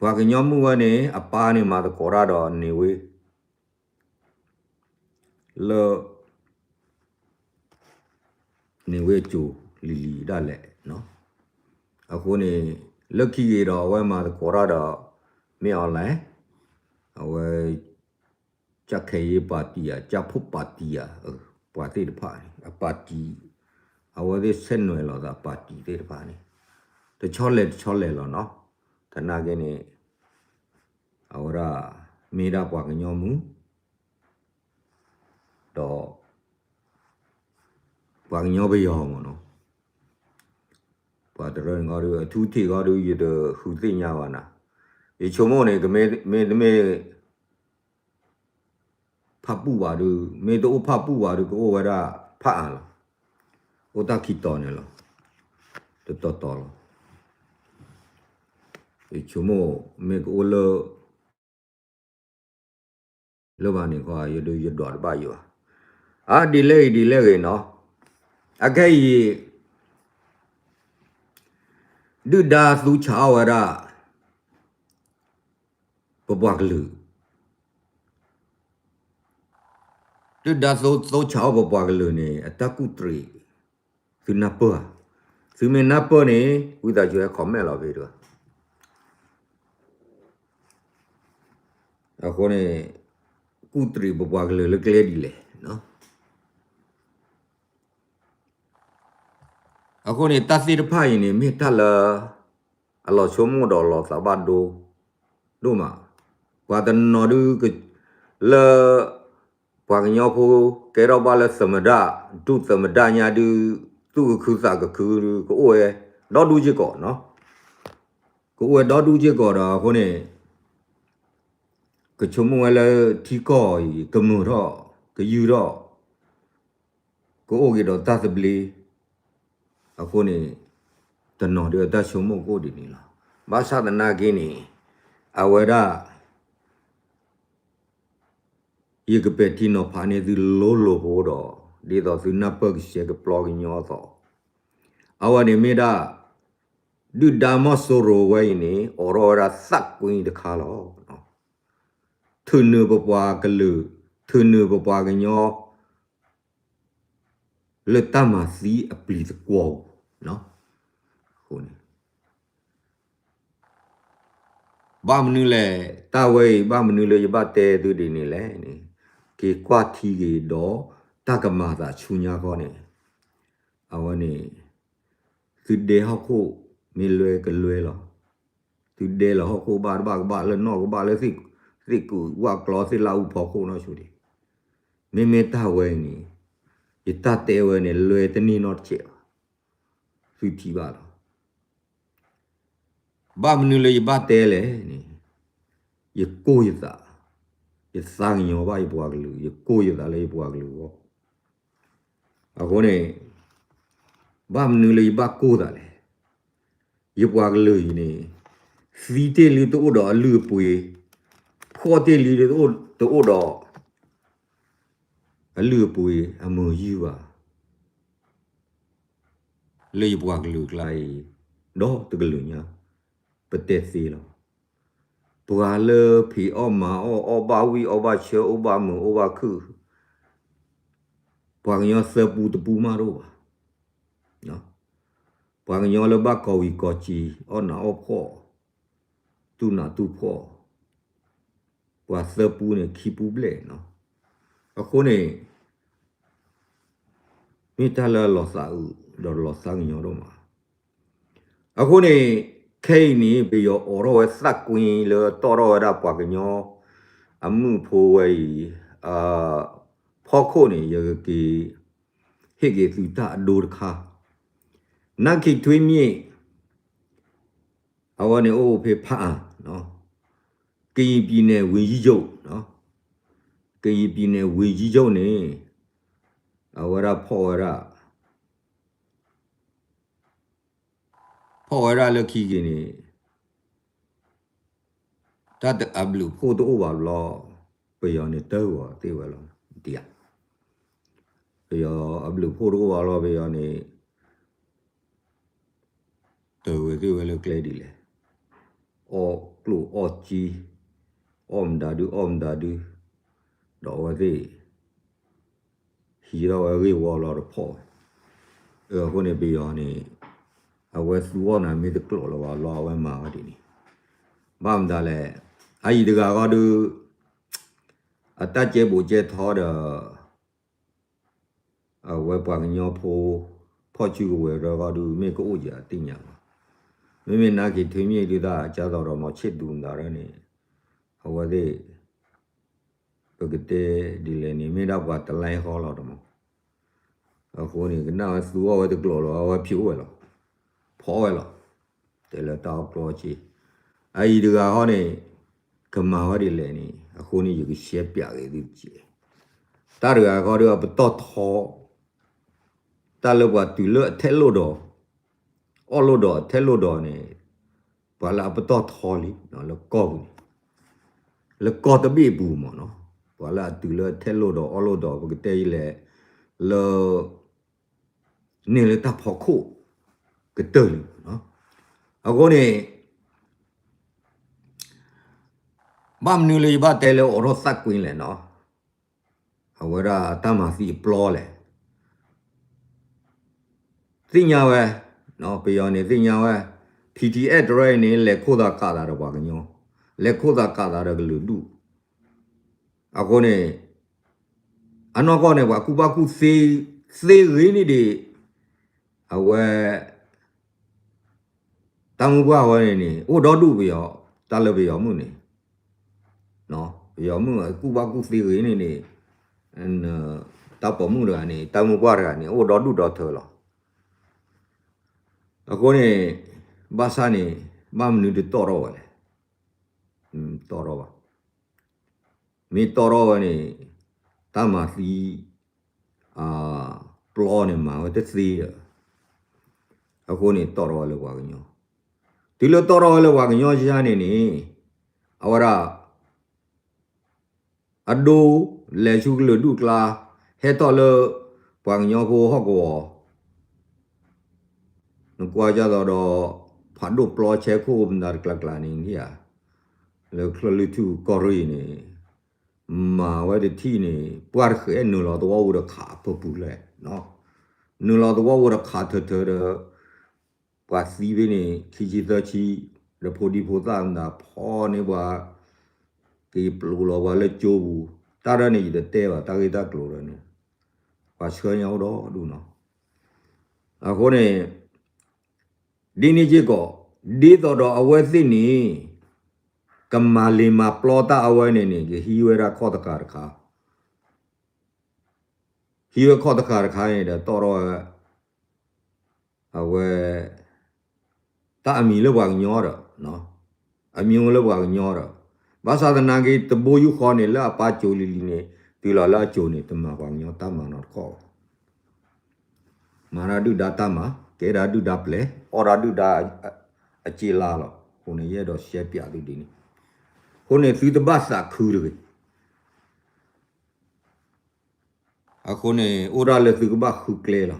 ၤ. ပှၤကညီမုၣ်ဝဲန့ၣ် အပၢ်န့ၣ်မၤသကိးတၢ်ဒီးန့ၣ်ဝ့ လၢ န့ၣ်ဝ့အစိၤလံၤလံၤဒၣ်လဲာ်နီၤ. အဃိန့ၣ် လၢခံက့ၤဒီးအဝဲမၤသကိးတၢ်ဒီး မ့ၢ်အီၤလဲၣ်, အဝဲ ကၠၣ်ခဲအံၤပၣ်တံၣ်ဧါ, ကၠၣ်ဖှိၣ်ပၣ်တံၣ်ဧါ, ပှၤသ့ၣ်တဖၣ်န့ၣ် အပၣ်တံၣ်, အဝဲသ့ၣ်ဆဲးနွယ်လိာ်သးပၣ်တံၣ်သ့ၣ်တဖၣ်န့ၣ် တဆီလဲၣ်တဆီလဲၣ်လီၤနီၤ. သနာ်က့န့ၣ် အဝဲဒၣ် မ့ၢ်ဒၣ်ပှၤကညီမုၣ် ဒီး ပှၤကညီပယီၤမ့ၢ်နီၤ, ပှၤတရၢန့ၣ်ခီဒုး အထူအထံးခီဒုး ယတဃုသ့ၣ်ညါဘၣ်နၤ, ယဆိကမိၣ်န့ၣ် ကမ့ၢ်တမ့ၢ် ဖၣ်ပူၣ်ဘၣ်ဒုး မ့ၢ်တအိၣ်ဖၣ်ပူၣ်ဘၣ်ဒုး ကအိၣ်ဝဲဒၣ်ဖၣ်အါလီၤ, အိၣ်တၢ်ခံတီၤန့ၣ်လီၤ, တတီၤတီၤလီၤ. ယဆိကမိၣ် မ့ၢ်ကအိၣ်လၢ လၢဘၣ်န့ၣ်ခီ ယဒုးယဒွးတဘၣ်ယိာ်ဘၣ်. အါ ဒ်လဲၣ်ဂ့ၤ ဒ်လဲၣ်ဂ့ၤနီၤ, အခဲအံၤ ဒုၣ်ဒါသူဆးအီၣ်ဝဲဒၣ် ပပှၤကလုာ်, ဒုၣ်ဒါသူဆးအီၣ်ပပှၤကလုာ်န့ၣ် အတၢ်ကူၣ်တရံး သုနၢ်ပၢၢ်ဧါ, သုမ့ၢ်နၢ်ပၢၢ်န့ၣ် ဝံသးစူၤဟဲ comment လီၤဖဲတဂၤ အဃိန့ၣ် ကူၣ်တရံးပပှၤကလုာ်လၢကျဲဒ်လဲၣ်. အဃိန့ၣ် တၢ်သ့ၣ်တဖၣ်အံၤန့ၣ် မ့ၢ်တၢ်လၢ အလီၤဆိကမိၣ်ဒီးလီၤသးဘၣ်ဒိ ဒိၣ်မး, ပှၤတနီၤဒုး လၢ ပှၤကညီဖိ ကဲထီၣ်ဘၣ်လၢသမ္မတ, ဒုသမ္မတညါဒုး သူၣ်ကခုသးကခုဒုး ကအိၣ်ဝဲ ဒီဒူၣ်စ့ၢ်ကီးနီၤ, ကအိၣ်ဝဲဒီဒူၣ်စ့ၢ်ကီးဒီး အဃိန့ၣ် ကဆိကမိၣ်ဝဲလၢထံကီၢ်အံၤ ကမုာ်ထီၣ် ကယုၢ်ထီၣ် ကအိၣ်က့ၤဒီးတၢ်သဘျ့, အဃိန့ၣ် တနီၤဒုးအတၢ်ဆိကမိၣ်ကအိၣ်ဒ်န့ၣ်လီၤ. ဘၣ်ဆၣ်သနာ်က့န့ၣ် အဝဲဒၣ် ယကပဲာ်ထံနီၤဖးန့ၢ်သုလိၤလိၤဖိဒီး ဒ်သိးသုနၢ်ပၢၢ်ကဆှဲကပျီကညီအသိး, အဝဲန့ၣ်မ့ၢ်ဒၣ် ဒုၣ်ဒါမီၢ်စိရိၤဝဲအံၤန့ၣ် အိးထီၣ်ဝဲဒၣ်သးကွံတခါလီၤ. ထုးနုာ်ပပှၤကလုာ်, ထုးနုာ်ပပှၤကညီ လၢတၢ်မၤသံအပျံၤသကွီၤပူၤ, အဃိန့ၣ် ဘၣ်မနုၤလဲၣ်, တၢ်ဝဲအံၤ ဘၣ်မနုၤလၢယဘၣ်တဲသုဒ်န့ၣ်လဲၣ်န့ၣ်, က့ၤကွၢ်ထံက့ၤဒီး တၢ်ကမၤသးဆူညါခီန့ၣ်, အဝဲန့ၣ် သုဒဲဟီၣ်ခိၣ်မ့ၢ်လွဲကလွဲလီၤ. သုဒဲလီၤဟီၣ်ခိၣ်ဘၣ်တဘၣ်ကဘၣ်လၢနီၢ်ကဘၣ်လၢ သ့ၣ်ကူးဝၣ်ကျီသ့ၣ်လၣ်အူဖီခိၣ်နီၢ်ဆိဒံး, မ့မ့ၢ်တၢ်ဝဲအံၤန့ၣ် ယတၢ်တဲဝဲန့ၣ် လွဲတန့ၢ်နီတစဲးဘၣ်. သုထံၣ်ဘၣ်လီၤ. ဘၣ်မနုၤလၢယဘၣ်တဲလဲၣ်န့ၣ်, ယကိၢ်ယသး, ယသးကညီၤဘၣ်ယပှၤကလုာ်, ယကိၢ်ယသးလၢယပှၤကလုာ်အဂီၢ်, အဃိန့ၣ် ဘၣ်မနုၤလၢယဘၣ်ကိၢ်သးလဲၣ်. ယပှၤကလုာ်အံၤန့ၣ် သံတ့ၢ်လံတအိၣ်ဒီးအလုၢ်အပှ့ၤ, ဖှီၣ်တ့ၢ်လံတအိၣ်ဒီး အလုၢ်အပှ့ၤအမုာ်ယုၢ်ဘၣ်. လၢယပှၤကလုာ်ကျါအံၤ ဒီတကလုာ်ညါ ပတဲသ့လီၤ. ပှၤလၢဖံးအီၣ်မၤအီၣ် အီၣ်ဘၣ်ဝံၣ်အီၣ်ဘၣ်ဆၢ အိၣ်ဘၣ်မုာ်အိၣ်ဘၣ်ခုၣ်, ပှၤကညီသၢပူတပူမးတအိၣ်ဘၣ်. ပှၤကညီလၢဘၣ်ကီၤဝံၤကီၤစံၤ အီၣ်နးအီၣ်ဖှီၣ် တူၢ်နးတူၢ်ဖှီၣ်, ပှၤသၢပူန့ၣ် ခံပူဘျဲၣ်နီၤ. အဃိန့ၣ် မ့ၢ်တၢ်လၢအလီၤသးအုး ဒီးလီၤသးကညီၤဒိၣ်မး. အဃိန့ၣ် ခဲအံၤန့ၣ် ပယီၤအိးထီၣ်ဝဲသးကွံလၢတီၢ်ထီၣ်ဝဲဒၣ်ပှၤကညီအမုၣ်ဖိဝဲအံၤ ဖီခိၣ်န့ၣ် ယကက့ၤဟ့ၣ်က့ၤသုတၢ်အဒိတခါ. နၢ်ခံးထွ့မ့ၢ် အဝဲန့ၣ်အိၣ်ဖဲဖးအါ, ကရင်ပြည်နယ်ဝန်ကြီးချုပ်, ကရင်ပြည်နယ်ဝန်ကြီးချုပ်န့ၣ် အဝဲဒၣ်ဖီၣ်ဝဲဒၣ် ဖီၣ်ဝဲဒၣ်လၢခံက့ၤန့ၣ် တၢ်အဘျုးဖှိၣ်တအိၣ်ဘၣ်ဘျီ ပယီၤန့ၣ်တၢၢ်ဂီၤသ့ၣ်ဝဲလီၤ. ဒ်ဧါ, ပယီၤအဘျုးဖှိၣ်တအိၣ်ဘၣ်ဘျီ ပယီၤန့ၣ် တၢၢ်ဂီၤသ့ၣ်ဝဲလၢကျဲဒ်လဲၣ်. အီၣ်ကျိၣ်အီၣ်စ့, အီၣ်မတၤဒု အီၣ်မတၤဒု, ဒီးအဝဲသ့ၣ် ဟံးထီၣ်ဝဲဂ့ၢ်ဝီလီၤတဖီၣ်ဝဲ. အဃိန့ၣ်ပယီၤန့ၣ် အဝဲသူအီၣ်နၤမ့ၢ်တကျိၤလၢၤဘၣ်လီၤ အဝဲမၤဝဲဒ်န့ၣ်. ဘၣ်မတၤလဲၣ်, အအံၤတဂၤဃီဒု အတၢ်ကဲဘိးကဲထီဒီး အဝဲပှၤကညီဖိ ဖီၣ်စုကဝဲၤဒီးဃီဒု မ့ၢ်ကအိၣ်ယၤသ့ၣ်ညါလီၤ. မ့မ့ၢ်နါက့ၤထွ့မ့ၢ်ဒုးတၢ် ကၢ်သိးဒီးမီၤဆ့ၣ်သူမတၤရၢန့ၣ် အဝဲသ့ၣ် ပကတဲဒ်လဲၣ်န့ၣ် မ့ၢ်ဒၣ်ပှၤတလဲဃီလီၤတမး. အဃိန့ၣ် ကနၣ်ဝဲသူအီၣ်ဝဲတကျိၤလီၤ အဝဲဖံးအိၣ်ဝဲလီၤ. ဖီၣ်ဝဲလီၤ. တဲလၢတၢ်အီၣ်ကျိၣ်အီၣ်စ့ အအံၤတဂၤဃီန့ၣ် ကမၤဝဲဒ်လဲၣ်န့ၣ် အဃိန့ၣ် ယကရှဲပၠးက့ၤသုတက့ၢ်. တၢ်တဂၤဃီဒီးအပတီၢ်ထီ တၢ်လၢပှၤတုၤလၢအထဲးလိၣ်ဒီး အီၣ်လိၣ်ဒီးအထဲးလိၣ်ဒီးန့ၣ် ပှၤလၢအပတီၢ်ထီလံ လၢကီၢ်ပူၤန့ၣ် လၢကီၢ်တဘ့ၣ်အပူၤမးနီၤ ပှၤလၢအတုၤလၢအထဲးလိၣ်ဒီးအီၣ်လိၣ်ဒီး ပကတဲယလဲၣ် လၢ န့ၢ်လၢတၢ်ဖီခိၣ်ကတၢၢ်လံမးနီၤ. အဃိန့ၣ် ဘၣ်မနုၤလၢယဘၣ်တဲလၢအိးထီၣ်သးကွံလဲၣ်နီၤ. အဝဲဒၣ်တၢ်မၤသံအပျီလဲၣ် သ့ၣ်ညါဝဲ, ပယီၤန့ၣ်သ့ၣ်ညါဝဲ, P T F တရၢအံၤန့ၣ် လဲၤခိၣ်သးကးသးဒီးပှၤကညီ, လဲၤခိၣ်သးကးသးဒီးကလုာ်ဒူၣ်. အဃိန့ၣ် အနီၢ်ကီၢ်န့ၣ် ပှၤကူၣ်ဘၣ်ကူၣ်သ့ သ့ဂ့ၤန့ၣ်ဒံး အဝဲ တၢ်မုၢ်ပှၢ်ဝဲန့ၣ်န့ၣ် အိၣ်ဒီဒူၣ်ပယီၤ, တၢ်လၢပယီၤမုၣ်န့ၣ်, ပယီၤမုၣ်ကူၣ်ဘၣ်ကူၣ်သ့ဂ့ၤန့ၣ်န့ၣ်, တၢ်ပိာ်မုၣ်တဂၤန့ၣ် တၢ်မုၢ်ပှၢ်တဂၤန့ၣ် အိၣ်ဒီဒူၣ်ဒီထၢလီၤ. အဃိန့ၣ် ဘၣ်ဆၣ်န့ၣ် ဘၣ်မနုၤတတီၣ်ထီၣ်ဝဲလဲၣ်, တီၣ်ထီၣ်ဘၣ်, မ့ၢ်တီၣ်ထီၣ်ဝဲန့ၣ် တၢ်မၤသံ ပျီန့ၣ် မၤဝဲတသ့ဒီး အဃိန့ၣ် တီၣ်ထီၣ်ဝဲလၢပှၤကညီ, တုၤလၢတီၣ်ထီၣ်ဝဲလၢပှၤကညီယါန့ၣ်န့ၣ် အဝဲဒၣ် အဒိ လဲၤဆူကလုာ်ဒူၣ်ကျါ, ဟဲထီၣ်လၢ ပှၤကညီဖိဟီၣ်ကဝီၤ, နကွၢ်ကၢ်သိးဒီး ဖးဒိၣ်ပျီဆဲခိၣ်မတၤတကျါကျါန့ၣ်ဧါ, လၢချၢၣ်လွံၢ်ထူၣ်ကီၢ်ရ့ၣ်န့ၣ် မၤဝဲတထံၣ်န့ၣ် ပှၢ်တဃဲးနုာ်လီၤသဝီပူၤဒီးခးအပူၤလီၤ, နုာ်လီၤသဝီပူၤဒီးခးထၢထၢဒီး ပှၤသံဖဲန့ၣ် ခံဆံသၢဆံ, ဒီးဖိဒံဖိသၣ်မတၤဖီၣ်န့ၢ်ပှၤ, က့ၤပျိးလီၤပှၤလၢကၠိပူၤ, တၢ်ဒ်န့ၣ်ယတတဲဘၣ် တၢ်ဂ့ၢ်တၢ်ကျိၤဒီးန့ၣ်, ပှၤဆှၢညါအိၣ်ဒီဒူၣ်နီၤ. အဃိန့ၣ် ဒ်န့ၣ်စ့ၢ်ကီး ဒ်သိးဒီးအဝဲသ့ၣ်န့ၣ် ကမၤလ့ၤမၤပျီတၢ်အဝဲန့ၣ်န့ၣ် ကဟံးဝဲဒၣ်ခီၣ်တဃာ်တခါ, ဟံးဝဲခီၣ်တဃာ်တခါန့ၣ်ဒီး တီၣ်ထီၣ်ဝဲ အဝဲ တၢ်အမံၤလၢပှၤကညီဒီး အမံၤလၢပှၤကညီဒီး ဘၣ်ဆၣ်သနာ်က့ တဘိယူၢ်ဃီန့ၣ် လၢအပၢ်ကၠိလံၤလံၤန့ၣ် တုၤလီၤလၢအကၠိန့ၣ် တမၤပှၤကညီတၢ်မၤနီတခီၣ်ဘၣ်. မၤတၢ်ဒုၣ်ဒါတၢ်မၤ, ကဲဒၣ်ဒုၣ်ဒါပျဲၢ်, အီၣ်ဒၣ်ဒုၣ်ဒါအစ့လါလီၤ. အဃိန့ၣ်ယအဲၣ်ဒိးရှဲပၠးသုဒ်န့ၣ်, အဃိန့ၣ်သုတဘၣ်သးခုတဂ့ၤ. အဃိန့ၣ် အိၣ်ဒၣ်လၢသုကဘၣ်ဃုကျဲလီၤ.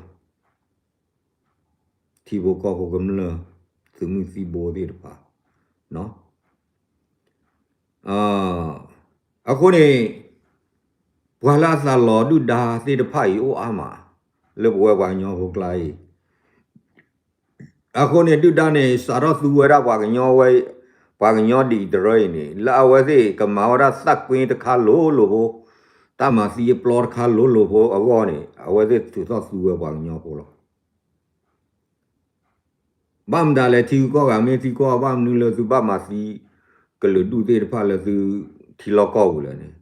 ထံဖိကီၢ်ဖိကမျၢၢ် သုးမုၢ်သံဘိသ့ၣ်တဖၣ်, အဃိန့ၣ် ပှၤလၢအသးလီၤဒုၣ်ဒါသ့ၣ်တဖၣ်အံၤအိၣ်အါမး လၢပဝဲပှၤကညီဖိကျါအံၤ, အဃိန့ၣ် ဒုၣ်ဒါန့ၣ် စးထီၣ်သူဝဲဒၣ်ပှၤကညီဝဲ, ပှၤကညီဒ်အံၤတရၢအံၤန့ၣ် လၢအဝဲသ့ၣ်ကမၤဝဲဒၣ်သးကွံတခါလိၤလိၤဖိ, တၢ်မၤသံအပျီတခါလိၤလိၤဖိအဂီၢ်န့ၣ် အဝဲသ့ၣ်ထုးထီၣ်သူဝဲပှၤကညီဖိလီၤ. ဘၣ်မတၤလဲၣ် ထံဂုၤကီၢ်ဂၤမ့ၢ်သံကွၢ် ဘၣ်မနုၤလၢသုဘၣ်မၤသံ ကလုာ်ဒူၣ်သ့ၣ်တဖၣ်လၢသုထံလီၢ်ကီၢ်ပူၤလဲၣ်န့ၣ်,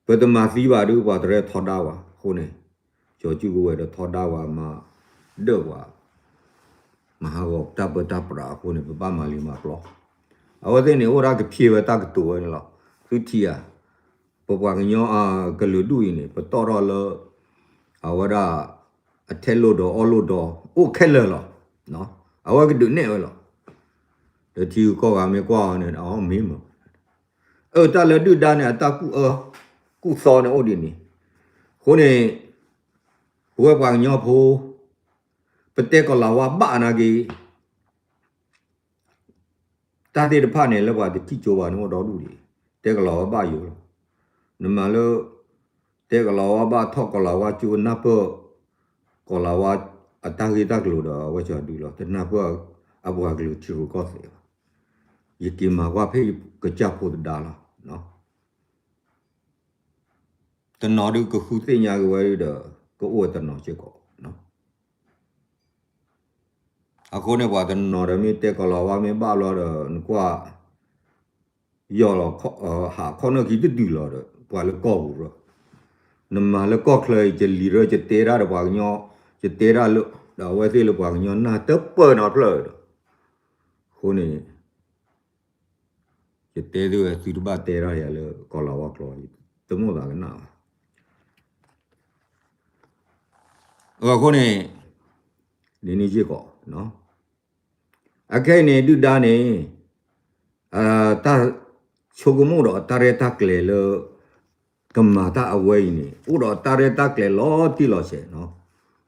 ပတမၤသံဘၣ်ဒုး ပှၤတရဲထီဒါဝဲအဃိန့ၣ်, ကၠီၤစုကဝဲၤဒီးထီဒါဝဲမၤဒၢၣ်ဝဲ, မၤဟးဂီၤတၢ်ပၢတၢ်ပြးအဃိန့ၣ် ပဘၣ်မၤလံမၤပျီ, အဝဲသ့ၣ်န့ၣ် အိၣ်ဒၣ်ကဖျ့ဝဲတၢ်ကတိၤဝဲန့ၣ်လီၤ. သုထံၣ်ဧါ, ပပှၤကညီကလုာ်ဒူၣ်အံၤန့ၣ် ပတီၣ်ထီၣ်လၢ အဝဲဒၣ် အထဲးလိာ်ဒီးအီၣ်လိာ်ဒီး အိၣ်ခဲလၢာ်လီၤ. အဝဲကဒုးနဲၣ်ဝဲလီၤ. ဒီးထံဂုၤကီၢ်ဂၤမ့ၢ်ကွၢ်အီၤန့ၣ် အမ့ၢ်မး, အၢ တၢ်လၢဒုၣ်ဒါန့ၣ် အတၢ်ကူၣ်အၢ ကူၣ်သီန့ၣ်အိၣ်ဒ်န့ၣ်, အဃိန့ၣ် ပဝဲပှၤကညီဖိ ပတဲကီၤလၤဝါဘၣ်နာ်က့ၤ ပ တၢ်သ့ၣ်တဖၣ်န့ၣ် လၢပှၤတထံၣ်ကၠိဘၣ်န့ၣ်အိၣ်ဒီဒူၣ်ဒံး, တဲကလီၤဝါဘၣ်ယိာ်လီၤ. နမၤလၢ တဲကလီၤဝါဘၣ်ထီၣ်ကလီၤဝါကၠိနၢ်ပၢၢ် ကလီၤဝါအတၢ်ဂ့ၢ်တၢ်ကျိၤဒီး အဝဲကဒုလီၤ တနၢ်ပၢၢ်အပှၤကလုာ်ထံရူၢ်ကီၢ်သဲးဘၣ်. ယက့ၤမၤကွၢ်ဖဲယကစၢ်ဖိသဒါလီၤ. တနီၤဒုးကဃုသ့ၣ်ညါက့ၤဝဲဒီး ကအိၣ်ဝဲတနီၤစ့ၢ်ကီး. အဃိန့ၣ် ပှၤတနီၤဒီးမ့ၢ်တဲကလီၤဝါမ့ၢ်ဘၣ်ဘျီဒီး နကွၢ် ယီၢ်လီၤ ဟးခီၣ်နၢၢ်ခံတဒုလီၤဒီး ပှၤလၢကီၢ်ပူၤဒီး နမၤလၢကီၢ်ချၢအံၤ ယလံၤရၢ ယတဲတၢ်ဒီးပှၤကညီ ယတဲတၢ်လၢ ဒီးအဝဲသ့ၣ်လၢပှၤကညီနၢ်တပၢၢ်နီတဖျၢၣ်ဒီး အဃိန့ၣ် ယတဲသုဝဲသုတဘၣ်တဲတၢ်ယၤလၢကီၤလၤဝါကျိာ် တမိၣ်သးကနၣ်ဘၣ်. အဃိန့ၣ် ဒ်န့ၣ်စ့ၢ်ကီး အခဲအံၤန့ၣ် ဒုၣ်ဒါန့ၣ် တၢ်ဆိကမိၣ်ဒီးတၢ်ရဲၣ်တၢ်ကျဲၤလၢ ကမၤတၢ်အဝဲအံၤန့ၣ် အိၣ်ဒီးတၢ်ရဲၣ်တၢ်ကျဲၤလီၤတံၢ်လီၤဆဲးနီၤ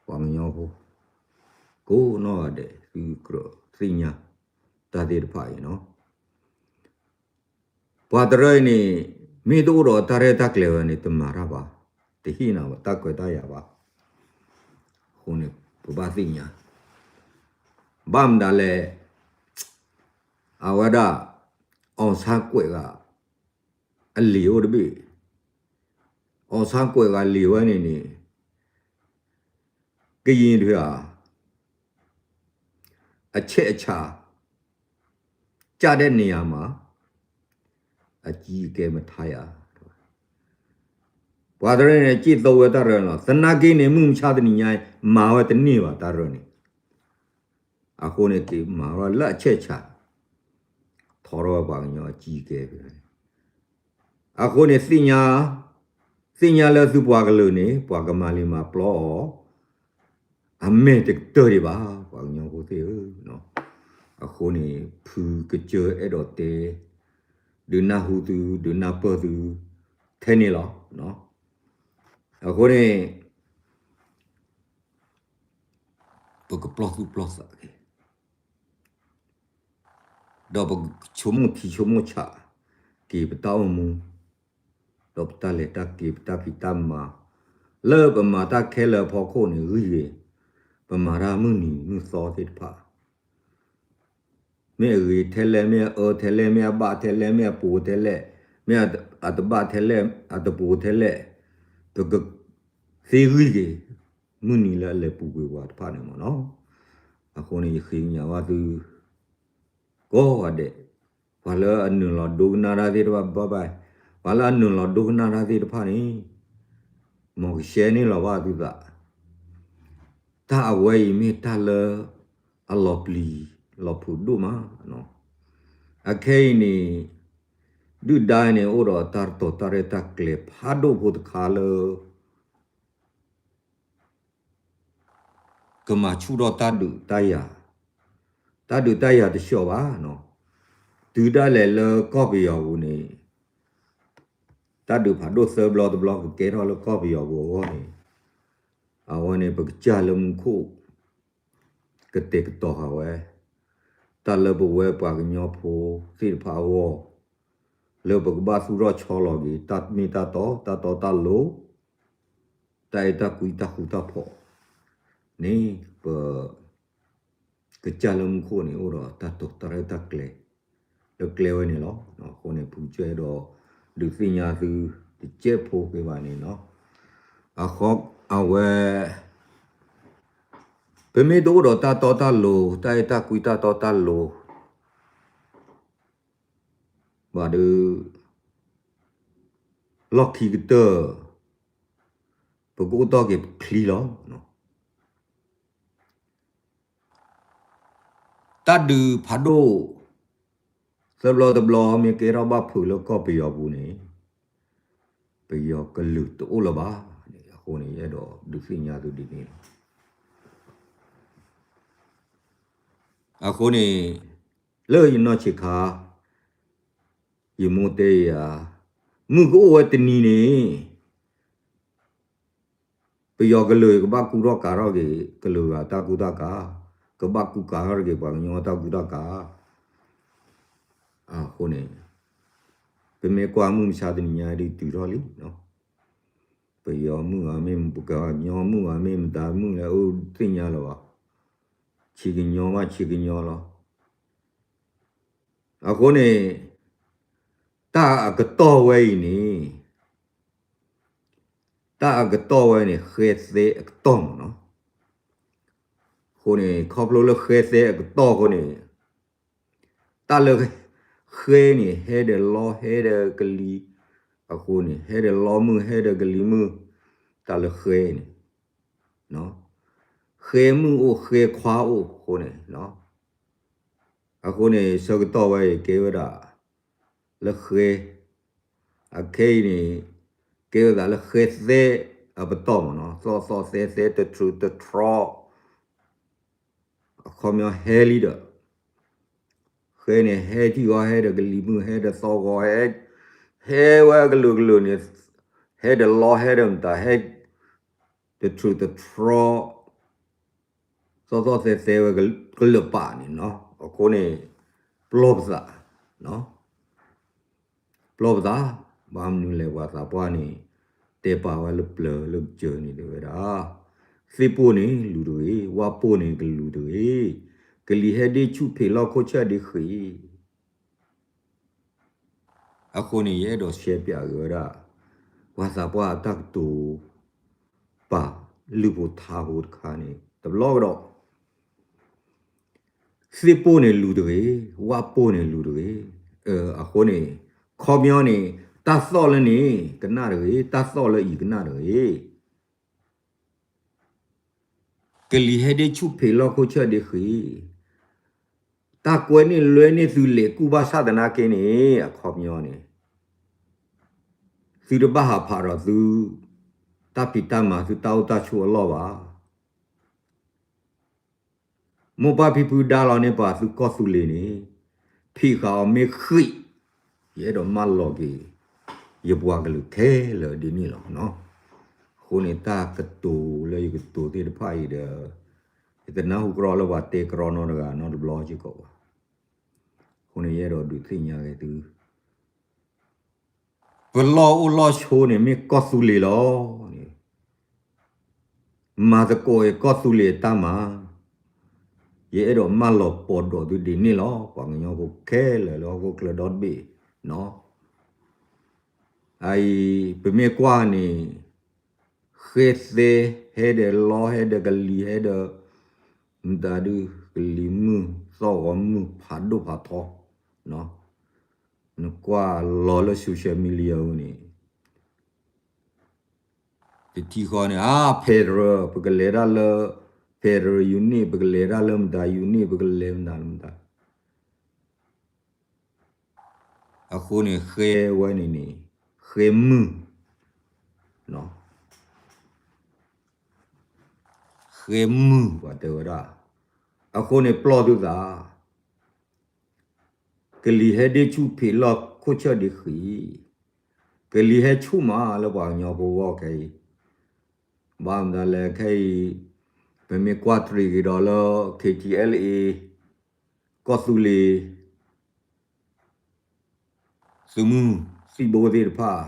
ပှၤကညီဖိ ကိးနီၢ်ဂၤဒဲး သုကြၢးသ့ၣ်ညါ တၢ်သ့ၣ်တဖၣ်အံၤနီၤ ပှၤတရၢအံၤန့ၣ် မ့ၢ်တအိၣ်ဒီးတၢ်ရဲၣ်တၢ်ကျဲၤဝဲန့ၣ် တမၤတၢ်ဘၣ်, တဟ့ၣ်နၤဘၣ် တၢ်ခွဲးတၢ်ယာ်ဘၣ်. အဃိန့ၣ် ပဘၣ်သ့ၣ်ညါ ဘၣ်မတၤလဲၣ်, အဝဲဒၣ် အောင်ဆန်း ကွဲးဂၤ အလံာ်အိၣ်တဘ့ၣ်, အောင်ဆန်း ကွဲးဂၤ လံာ်ဝဲန့ၣ်န့ၣ် ကရင်တွေဟာ အချက်အချာကျတဲ့နေရာမှာ အကြီးအကဲမထားရ ပှၤတရၢန့ၣ် က့ၣ်သိဝဲတၢ်ရၢလီၤ. သနာ်က့န့ၣ် မုၢ်မဆါတနံၤညါ မၤဝဲတန့ၢ်ဘၣ်တၢ်ရၢန့ၣ်. အဃိန့ၣ် က့ၤမၤဝဲလၢအချက်အချာ ထီထီၣ်ဝဲပှၤကညီအကြီးအကဲဖဲန့ၣ်. အဃိန့ၣ် သ့ၣ်ညါ သ့ၣ်ညါလၢသုပှၤကလုာ်န့ၣ် ပှၤကမၤလံၤမၤပျီအီၤ အမဲာ်တကတၢၢ်ဒံးဘၣ် ပှၤကညီဖိသ့ၣ်ဧၢ. အဃိန့ၣ် ဖုကစၢၢ်အဲၣ်ဒိးတဲ ဒုးနၢ်ဟူသု ဒုးနၢ်ပၢၢ်သု ထဲန့ၣ်လီၤ. အဃိန့ၣ် ပကပျီၢ်သူၣ်ပျီၢ်သးက့ၤ ဒီးပကဆိကမိၣ်ထံဆိကမိၣ်ဆးက့ၤပတၢ်အိၣ်မူ, ဒီးပတၢ်လဲၤတၢ်က့ၤ ပတၢ်ဖံးတၢ်မၤ လၢပမၤတၢ်ခဲလၢာ်အဖီခိၣ်န့ၣ်ဂံၢ်ဂ့ၤ, ပမၤတၢ်မုၢ်နံၤမုၢ်သီသ့ၣ်တဖၣ် မ့ၢ်အဂ့ၤထဲလဲၣ်, မ့ၢ်အအၢထဲလဲၣ်, မ့ၢ်အဘၣ်ထဲလဲၣ်, မ့ၢ်အပူၤထဲလဲၣ်, မ့ၢ်အတဘၣ်ထဲလဲၣ်, အတပူၤထဲလဲၣ်, ပကသ့ဂံၢ်က့ၤ မုၢ်နံၤလၢအလဲၤပူၤကွံာ်ပှၤတဖၣ်န့ၣ်မ့ၢ်နီၤ. အဃိန့ၣ် ယဃ့ကညးဘၣ်သု ကိးဂၤဒဲး, ပှၤလၢအနုာ်လီၤဒိကနၣ်တၢ်သ့ၣ်တဖၣ်ဘၣ်ဘၣ်, ပှၤလၢအနုာ်လီၤဒိကနၣ်တၢ်သ့ၣ်တဖၣ်န့ၣ် မ်ကရှဲန့ၢ်လီၤဘၣ်သုသး, တၢ်အဝဲအံၤမ့ၢ်တၢ်လၢအလီၤပျံၤလီၤဖုးဒိၣ်မး. အခဲအံၤန့ၣ် ဒုၣ်ဒါန့ၣ် အိၣ်ဒီးတၢ်တတီၤတၢ်ရဲၣ်တၢ်ကျဲၤဖးဒိၣ်ဖိတခါလၢ ကမၤဆူၣ်ထီၣ်တၢ်ဒုးတၢ်ယၤ, တၢ်ဒုးတၢ်ယၤတဆှီဘၣ်နီၤ. တုၤဒၣ်လဲာ်လၢကီၢ်ပယီၤပူၤန့ၣ် တၢ်ဒုးဖးဒိၣ်သၢဘျီတဘျီကကဲထီၣ်လၢကီၢ်ပယီၤပူၤအဂီၢ်န့ၣ်, အဝဲန့ၣ်ပကစၢ်လၢမူခိၣ် ကတဲာ်ကတီၤဃာ်ဝဲ တၢ်လၢပဝဲပှၤကညီဖိသ့ၣ်တဖၣ်အဂီၢ်, လၢပကဘၣ်သူၣ်ထီၣ်ဆီလီၤက့ၤ တၢ်မ့ၢ်တၢ်တီ တၢ်တီတၢ်လိၤ, တၢ်အဲၣ်တၢ်ကွံတၢ်ဃူတၢ်ဖိးန့ၣ် ပ ကစၢ်လၢမူခိၣ်န့ၣ် အိၣ်ဒီးတၢ်တိာ်တၢ်ရဲၣ်တၢ်ကျဲၤ လၢကျဲဝဲန့ၣ်လီၤ. အဃိန့ၣ် ဖုကစၢၢ်အဲၣ်ဒိးဒုးသ့ၣ်ညါသု တကဲးဖိက့ၤဘၣ်န့ၣ်နီၤ. အဃိအဝဲ ပမ့ၢ်တအိၣ်ဒီးတၢ်တီတၢ်လိၤ တၢ်အဲၣ်တၢ်ကွံတၢ်တီတၢ်လိၤ ဘၣ်ဒီး လီၢ်ခံကတၢၢ် ပကအိၣ်တ့ၢ်က့ၤပချံလီၤ. တၢ်ဒုးဖးဒိၣ် သၢဘျီတဘျီ မ့ၢ်ကဲထီၣ်ဘၣ်ဖုးလၢကီၢ်ပယီၤပူၤန့ၣ် ပယီၤကလုာ်တအိၣ်လၢၤဘၣ်န့ၣ် အဃိန့ၣ် ယအဲၣ်ဒိးဒုးသ့ၣ်ညါသုဒ်န့ၣ်လီၤ. အဃိန့ၣ် လၢယနီၢ်ဆံးခါ ယမိၢ်တဲယၤ မုၢ်ကအိၣ်ဝဲတနံၤန့ၣ် ပယီၤကလုာ်ကဘၣ်ကူထီၣ်ကၤထီၣ်က့ၤ ကလုာ်ဂၤတၢ်ကူတၢ်ကၤ, ကဘၣ်ကူကၤထီၣ်က့ၤပှၤကညီတၢ်ကူတၢ်ကၤ. အဃိန့ၣ် ပမ့ၢ်ကွၢ်မုၢ်မဆါတနံၤညါဒ်တုၤထီၣ်လံ, ပယီၤမုၣ်ဂၤမ့ၢ် ပကညီမုၣ်ဂၤမ့ၢ် မတၤမုၣ်လဲၣ်အိၣ်သ့ၣ်ညါလၢၤဘၣ်, ဆံးကညီမးဆံးကညီလီၤ. အဃိန့ၣ် တၢ်အကတီၢ်ဝဲအံၤန့ၣ် တၢ်အကတီၢ်ဝဲန့ၣ် ဃဲသဲအကတီၢ်မးနီၤ. အဃိန့ၣ် ခီဖျိလၢဃဲသဲအကတီၢ်အဃိန့ၣ် တၢ်လၢ ဃဲန့ၣ် ဟဲဒီးလီဟဲဒီးကလံၤ, အဃိန့ၣ် ဟဲဒီးလီမုၢ်ဟဲဒီးကလံၤမုၢ်, တၢ်လၢဃဲန့ၣ် ဃဲမုၣ်အိၣ်ဃဲခွါအိၣ်အဃိန့ၣ်, အဃိန့ၣ် ဆၢကတီၢ်ဝဲအံၤကဲဝဲဒၣ် လၢဃဲ, အခဲအံၤန့ၣ် ကဲဝဲဒၣ်လၢဃဲသဲအပတီၢ်မးနီၤ, သီၣ်သီၣ်သဲသဲတထြူးတထြီ အခီပညီဟဲလံဒီး ဃဲန့ၣ် ဟဲထံဂီၤဟဲဒီးကလံၤမုၢ်ဟဲဒီးသီၣ်ဂီၤဟဲ, ဟဲဝဲကလုာ်ကလုာ်န့ၣ်, ဟဲဒီးလီဟဲဒီးမတၤဟဲ, တထြူးတထြီ သီၣ်သီၣ်သဲသဲဝဲကလုာ်ပာ်န့ၣ်နီၤ. အဃိန့ၣ် ပျီပသး, ပျီပသး, ဘၣ်မနုၤလဲၣ် ပှၤသးပှၢ်န့ၣ် တဲပာ်ဝဲလၢပျၢၤလၢကစၢၢ်န့ၣ်တဲဝဲဒၣ်, သ့ၣ်ပိၢ်န့ၣ်လူၤတဂ့ၤ, ဝၣ်ပိၢ်န့ၣ်ကလူၤတဂ့ၤ, ကလံၤဟဲဒ့ဆူၣ်ဖံးလီၢ်ခိၣ်ဆၢၣ်ဒ့ဃံး အဃိန့ၣ် ယအဲၣ်ဒိးရှဲပၠးက့ၤဝဲဒၣ် ပှၤသးပှၢ်အတၢ်ကတိၤ ပာ်လုၢ်ဖိထါဖိတခါန့ၣ် တဘျီကဒီး သ့ၣ်ပိၢ်န့ၣ်လူၤတဂ့ၤ, ဝၣ်ပိၢ်န့ၣ်လူၤတဂ့ၤ. အဃိန့ၣ် ခီပညီန့ၣ် တၢ်သီၣ်လၢန့ၣ် ကနၣ်တဂ့ၤ, တၢ်သီၣ်လၢအံၤကနၣ်တဂ့ၤ. ကလံၤဟဲဒ့ဆူၣ်ဖံးလီၢ်ခိၣ်ဆၢၣ်ဒ့ဃံး, တၢ်ကွဲန့ၢ်လွဲန့ၢ်သုလဲၤကူၣ်ဘၣ်ဆၣ်သနာ်က့န့ၣ် အခီပညီန့ၣ် သုတဘၣ်ဟးဖးဒီးသု တၢ်ဖံးတၢ်မၤသုတၢ်အိၣ်တၢ်ဆိးအလီၢ်ဘၣ်. မိၢ်ပၢ်ဖံဖုဒါလီၤန့ၢ်ပာ်သုကီၢ်သူလ့ၤန့ၣ် ဖံးဃာ်အီၤမ့ၢ်ဃံး, ယအဲၣ်ဒိးမၢလီၤက့ၤ ယပှၤကလုာ်ခဲလၢာ်ဒ်န့ၣ်လီၤ. အဃိန့ၣ် တၢ်ကတိၤလၢယကတိၤသ့ၣ်တဖၣ်အံၤဒီး ယတနၢ်ဟူကြီလၢပှၤတဲကြီနီတဂၤနီတဘျီစ့ၢ်ကီးဘၣ်. အဃိန့ၣ် ယအဲၣ်ဒိးဒုးသ့ၣ်ညါက့ၤသု ပလီၢ်အိၣ်လီၢ်ဆိန့ၣ် မ့ၢ်ကီၢ်သူလ့ၤလီၤန့ၣ်, မၤသကိးအံၤကီၢ်သူလ့ၤအတၢ်မၤ, ယအဲၣ်ဒိးမၢလီၤပီၢ်ဒီးသုဒ်န့ၣ်လီၤ. ပှၤကညီဖိခဲလၢာ်လၢဟီၣ်ခိၣ်ချၢဒီတဘ့ၣ်နီၤ, အအံၤ ပမ့ၢ်ကွၢ်န့ၣ် ဃဲသဲ ဟဲဒီးလီ ဟဲဒီးကလံၤ ဟဲဒီး မတၤဒု ကလံၤမုၢ် သီၣ်ဂီၤမုၢ် ဖးဒိၣ်ဖးထီ နကွၢ်လီၤလၢ social media န့ၣ် တထံၣ်ဃီန့ၣ် အါ federal ပကလဲၤတၢ်လၢ federal unit ပကလဲၤတၢ်လၢမတၤ unit ပကလဲၤမတၤလၢမတၤ အဃိန့ၣ် ဃဲဝဲန့ၣ်န့ၣ် ဃဲမုၢ် ဃဲမုၢ် ပှၤတဲဝဲဒၣ်, အဃိန့ၣ်ပျီၢ်သုသး, ကလံၤဟဲဒ့ဆူၣ်ဖံးလီၢ်ခိၣ်ဆၢၣ်ဒ့ဃံး, ကလံၤဟဲဆူၣ်မးလၢပှၤကညီဖိဂီၢ်ခဲအံၤ, ဘၣ်မတၤလဲၣ်ခဲအံၤ, ပမ့ၢ်ကွၢ်တြံၤက့ၤဒီးလၢ KTLA ကီၢ်သူလ့ၤ သုးမုၢ်သံၣ်ဘိသ့ၣ်တဖၣ်,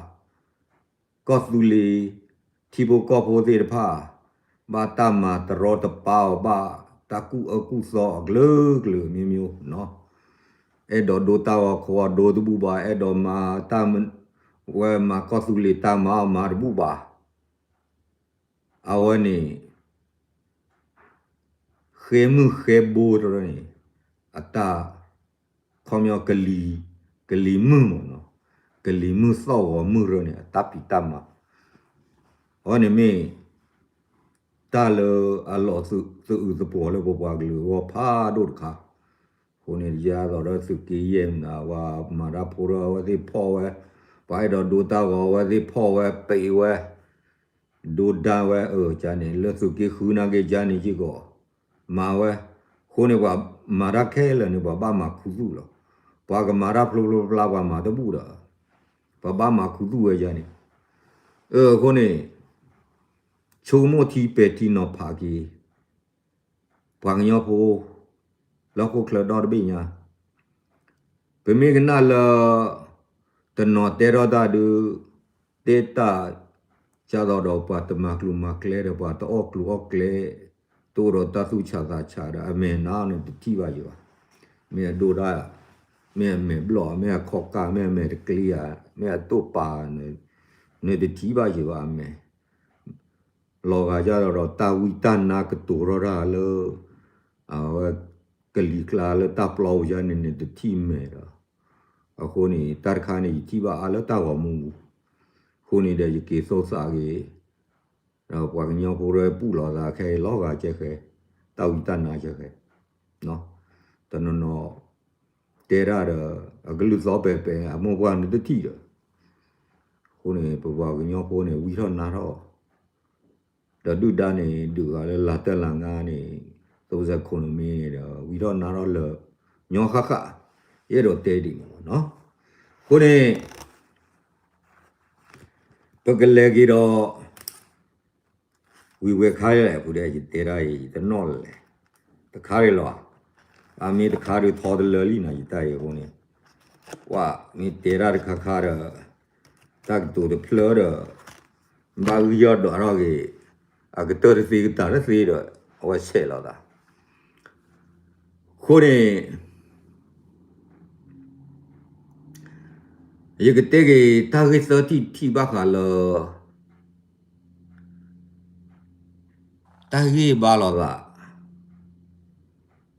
ကီၢ်သူလ့ၤ ထံဖိကီၢ်ဖိသ့ၣ်တဖၣ်, ဘၣ်တၢ်မၤတရီတပါအီၤ ဘၣ်တၢ်ကူၣ်အၢကူၣ်သီအီၤ ကလုာ်ကလုာ်မ့ၢ်မ့ၢ်နီၤ, အဲၣ်ဒိးဒိတၢ်ဂီၤခိးအီၤဒိတဘူၣ်ဘၣ်, အဲၣ်ဒိးမၤတၢ် ဝဲမၤကီၢ်သူလ့ၤတၢ်မၤအီၤမၤတဘူၣ်ဘၣ်. အဝဲန့ၣ် ဃဲမုၢ်ဃဲဘိတရၢန့ၣ် အတၢ် ခီပညီ ကလံၤမုၢ်မ့ၢ်နီၤ, ကလံၤမုၢ်သီၣ်ဂီၤမုၢ်တရၢန့ၣ် အတၢ်ဖံးတၢ်မၤ, အဝဲန့ၣ်မ့ၢ် တၢ်လၢအလီၤသအုးသပှီၤလၢပပှၤကလုာ်အဂီၢ်ဖးဒိၣ်တခါ, အဃိန့ၣ် ယၤသိးဒီးသုးက့ယဲၢ်မနုၤ ပှၤမၤတၢ်ဖိဒီးအဝဲသ့ၣ်ဖီၣ်ဝဲ, ပှၤအဲၣ်ဒိးဒိတၢ်ဂီၤအဝဲသ့ၣ်ဖီၣ်ဝဲ ပံးဝဲ ဒိတၢ်ဝဲအၢၣ်ကန့ၣ် လၢသုးက့ဃုနာ်က့ၤကန့ၣ်စ့ၢ်ကီး မၤဝဲ, အဃိန့ၣ် ပှၤမၤတၢ်ခဲလၢာ်န့ၣ် ပှၤဘၣ်မၤခူသူၣ်လီၤ. ပှၤကမၤတၢ်ဖျိဖျိဖျါဖျါ ပှၤမၤတဘူၣ်ဒီး ပှၤဘၣ်မၤခူသူၣ်ဝဲယၤန့ၣ်, အဃိန့ၣ် ဆိကမိၣ်ထံပဲာ်ထံနီၤဖးက့ၤ ပှၤကညီဖိ လၢဟီၣ်ခိၣ်ချၢဒီတဘ့ၣ်ညါ, ပမ့ၢ်ကနၣ်လၢ တနီၤတဲထီၣ်တၢ်ဒုး တဲတၢ် ကၢ်သိးဒီးပှၤတမၤကျိၤမၤကျဲဒီး ပှၤတအီၣ်ကျိၤအီၣ်ကျဲ တအိၣ်ဒီးတၢ်သူၣ်ဆးသးဆးဒီး အမဲာ်နါန့ၣ်တထံၣ်ဘၣ်ယၤဘၣ်. မ့ၢ်အဒိၣ်ဒၣ်, မ့ၢ်အမဲာ်ဘျီၣ်, မ့ၢ်အခီၣ်ကၢ်, မ့ၢ်အမဲာ်တကျ့ဧါ, မ့ၢ်အတိၢ်ပာ် နတထံၣ်ဘၣ်ယၤဘၣ်အမဲာ် လီၤဂာ်ဒ်သိးဒီး တၢ်ဝံတၢ်နါကတိၤထီၣ်တၢ်လၢ အဝဲ ကလံၤကျါလၢတၢ်ပျီပူၤယါန့ၣ်န့ၣ် တထံၣ်မဲာ်ဒီး အဃိန့ၣ် တၢ်တခါန့ၣ် ယထံၣ်ဘၣ်အါလၢတၢ်ဂီၤမူပူၤ, အဃိန့ၣ်ဒီး ယက့ၤသိၣ်သးက့ၤ ဒီးပှၤကညီဖိရဲၣ်ပူၣ်လိာ်သးခဲအံၤ လီၤဂာ်ကဲဃဲ, တၢ်ဝံတၢ်နါကဲဃဲ, တနီၤနီၤ တဲတၢ်ဒီး အကလုၢ်သီပဲာ်ပဲာ် အမိၢ်ပှၢ်န့ၣ်တထံၣ်ဒီး အဃိန့ၣ် ပပှၤကညီဖိန့ၣ် ဝံထီၣ်နါထီၣ် ဒီးဒုၣ်ဒါန့ၣ် ဒုးဂၤလၢလၤတၢ်လၤငါန့ၣ် သိစဲးခိၣ်နမ့ၢ်န့ၣ်ဒီး ဝံထီၣ်နါထီၣ်လၢာ်ညီဃၣ်ဃၣ်, ယအဲၣ်ဒိးတဲဒ်န့ၣ်လီၤ. အဃိန့ၣ် ပကလဲၤက့ၤဒီး ဝံၤဝဲခါလဲၣ် ဖုဒဲး ယတဲဒၣ်အံၤ ယတနီၣ်လဲၣ်, တခါဒံးလီၤ, အမ့ၢ်တခါဒုးထီတလၢလံနီၤ ယတၢ်အံၤအဃိန့ၣ်, ပှၤမ့ၢ်တဲတၢ်တခါခါဒီး တၢ်ကတိၤတဖျၢၣ်ဒီး ဘၣ်ဂံၢ်ယီၢ်ဒွးထီၣ်က့ၤ အကတၢၢ်တသ့ကတၢၢ်တသ့ဒီး အဝဲဆဲးလီၤသး, အဃိန့ၣ် ယကတဲက့ၤတၢ်ဂ့ၢ်သၢထံၣ်တထံၣ်ဘၣ်ဃးလၢ တၢ်ဟ့ၣ်ဂံၢ်ဟ့ၣ်ဘါလိာ်သး,